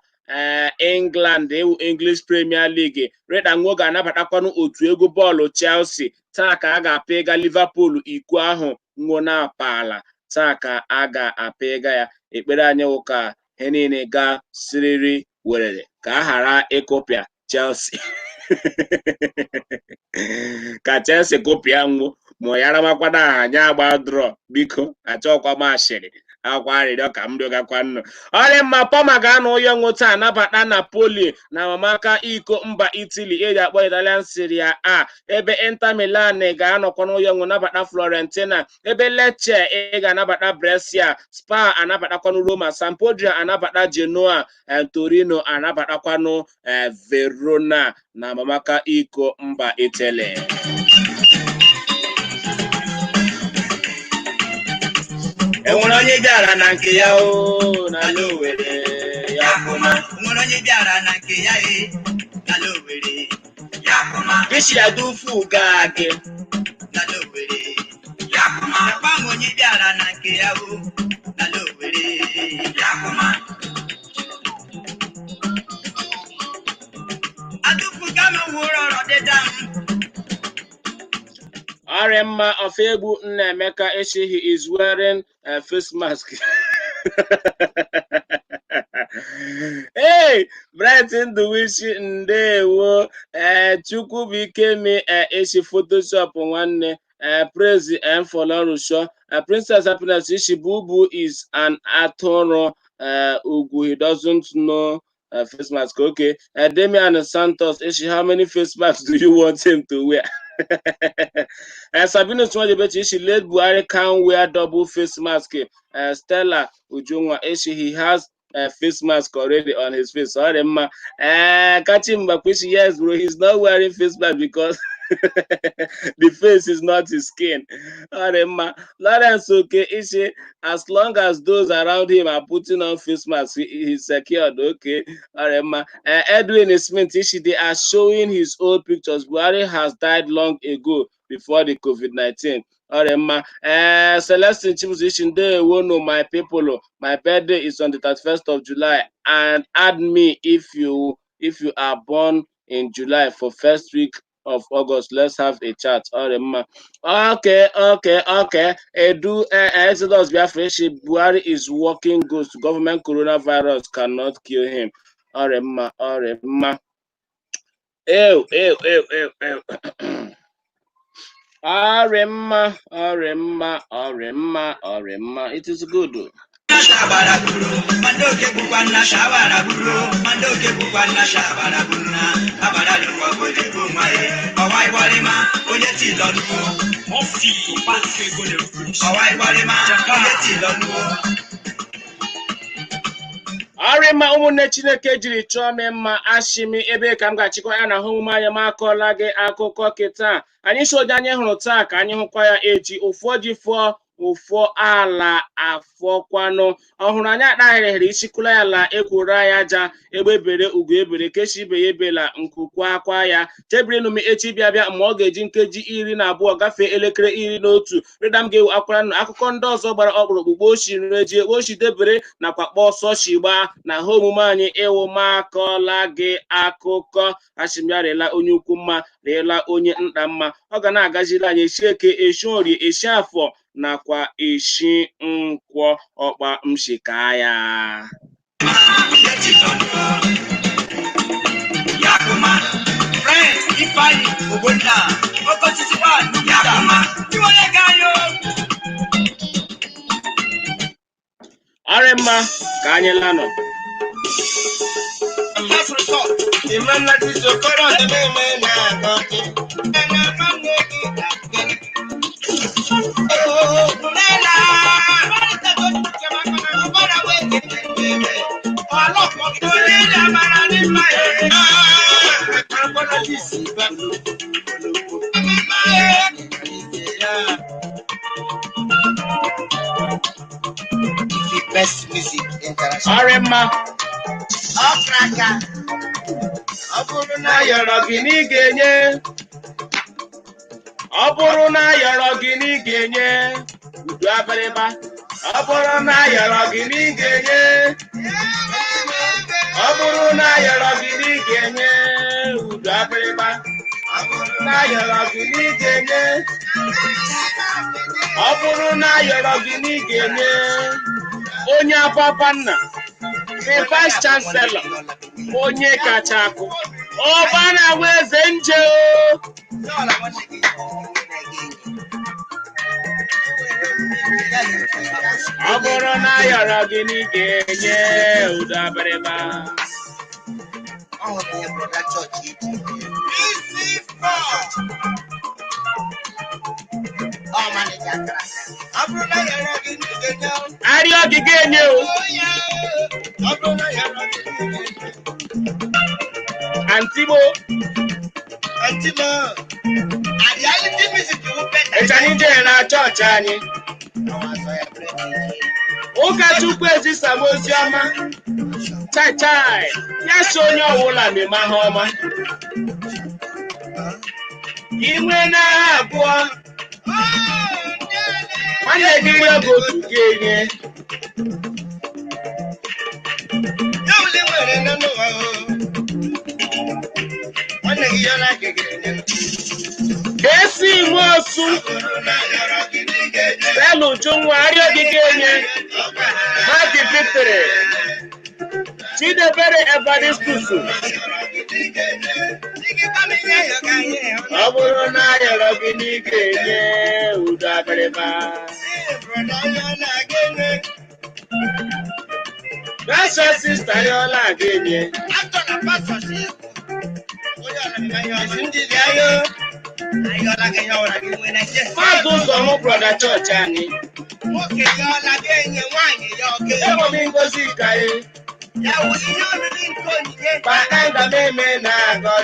England ewu English Premier League. Reda Nwo ga-anabatakwanụ otu egwu bọọlụ Chelsea. Taa ka a ga-apịga Liverpool iko ahụ nwo na apala. Taa ka a ga-apịga ya. Ekpere anyị wụ ka ha niile gaa siriri werere, ka a ghara ịkụpịa Chelsea, ka Chelsea kụpịa nwo ma ya ramakwana aha anyị agba draw. Biko, achọkwa m ashịrị akwa arịrịọ ka m rịọgakwa nnụ. Ọrị mma. Parma ga-anọ ụyọ nwụ taa nabata Napoli na mamaka iko mba Italy eji akpọ Italian Serie A, ebe Inter Milan ga-anọkwa n'ụyọ nwụ nabata Florentina, ebe Lecce ị ga-anabata Brescia, Spal anabatakwanụ Roma, Sampdoria anabata Genoa, Torino anabatakwanụ Verona na mamaka iko mba Italy. Enwere onye bịara na nke ya o n'ala Owerri ya kwụma. Nwere onye bịara na nke ya e n'ala Owerri ya kwụma. Bisi ya dufu gaa gị. N'ala Owerri ya kwụma. Akpa m onye bịara na nke ya o n'ala Owerri ya kwụma. Adụfuga m wụrụ ọrọ dịda m. Ọrịa mma. Ofegbu Nnaemeka echi, he is wearing a face mask. Hey, Bright Nduwishi, ndewo. Ee, Chukwubuikemi echi, Photoshop nwanne. Praise M Fọlọrụsho. Princess Happiness ishi, Bubu is an atụrụ ugwu, he doesn't know face mask. Okay. Damian Santos ishi, how many face masks do you want him to wear? Sabinus Nwajebechi ishi, late Buhari can wear double face mask. Stella Ujunwa ishi, he has a face mask already on his face. Sorry, ma. Kachi Mbakwishi, yes, bro, he's not wearing face mask because the face is not his skin. Sorry, ma. Lawrence okay, ishi, as long as those around him are putting on face masks, he's secured. Okay. Sorry, ma. Edwin Smith ishi, they are showing his old pictures. Buhari has died long ago before the COVID-19. All mma. Celestine Chibuzishi, ndewo no my people. My birthday is on the 31st of July, and add me if you are born in July for first week of August. Let's have a chat. All mma. Okay. Edu Exodus Biafra, Buhari is working ghost. Government coronavirus cannot kill him. All mma. All mma. Ew, ew, ew, ew, ew. Ọrịmma, ọrịmma, ọrịmma, ọrịmma. It is good. Shabara buru, manda oke bụkwa nna shabara buru, manda oke bụkwa nna shabara buru na abara lụkwa obodo bụ nwa ya. Ọwa ịgbarịma onye ti lọnụ. Ọwa ịgbarịma onye ti lọnụ. Ọrịmma, ụmụnne Chineke jiri chọọ m mma. Ashimi ebe ka m ga-achịkwa ya na hụ omume anya m akọọla gị akụkọ kịta. Anyị si oji anyị hụrụ taa ka anyị hụkwa ya echi. Ụfọdụ fụọ ụfọ ala afọkwanụ ọhụrụ anyị akpaghịrịghịrị isikwula ya la ekworo ya aja egbe bere ugo ebere kechi ibe ya ebela nkukwa akwa ya chebiri m echi bịa bịa ma ọ ga-eji nkeji 12 gafee elekere 11. Rịda m ga-ewu akwara nụ akụkọ ndị ọzọ gbara ọkpụrụkpụ gbochi reji ochi debere nakwa kpọọ ọsọ shigba na ha omume anyị ịwụ makọla gị akụkọ. Ashim ya rịla onye ukwu mma, rịla onye nta mma. Ọ ga na-agaziri anyị eshi eke, eshi orie, eshi afọ nakwa eshi nkwọ ọkpa mshika ya. Onye ti lọnụ. Yakuma, Friends, Ifeanyi, Ogbonna, Okochisi wa Yakuma, Iwole Gayo. Ọrị mma, ka anyị lanụ. Last resort. Best music international. Ọrị mma. Ọkraka. Ọ bụrụ na Na ayọrọ gị na ị ga-enye. Ọ bụrụ na ayọrọ gị na ị ga-enye. Udu abịrịba. Ọ bụrụ na ayọrọ gị na ị ga-enye. Ọ bụrụ na ayọrọ gị na ị ga-enye. Udu abịrịba. Ọ bụrụ na ayọrọ gị na ị ga-enye. Ọ bụrụ na ayọrọ gị na ị ga-enye. Onye apapa nna, the vice chancellor, onye kacha akụ, ọba na-awa eze nje o. Ọ bụrụ na ayọrọ gị na ị ga-enye udo abịrịba. Ọ hụrụ ihe brọda chọọchị eji. Ọ manịja akara. Ọ bụrụ na yọrọ gị na ị ga-enye. Arịọ gị ga-enye o. Ọ bụrụ na yọrọ gị na ị ga-enye. Antigbo, Aunty mo, a reality music will better. ịchara ije na chọọchị anyị. Ụka Chukwu ezisa m ozi ọma. Chai chai, ya so onye ọwụla meme aha ọma. Inwe n'agha abụọ, nwanne gị rịọ gị otu ga-enye. Ya ule nwere na n'ụwa o. Nwanne gị ya na gị ga-enye. Ka esi nwe osu, Ọ bụrụ na yọrọ gị na ị ga-enye. Belu Ujunwa arịọ gị ga-enye. Maki Victory, Chidebere Evaristus. Ọ bụrụ na ayọrọ gị na ị ga-enye udo abịrịba. Pastor sista yọla ga-enye. Maazị Ụzọmụ brọda chọọchị anyị. Nwoke ya ọla ga-enye nwaanyị ya ọ ga-enye. Enwe m ngozi ka anyị. Ya wụ ihe oriri nke onyinye. Kpata nga m eme na-agọ.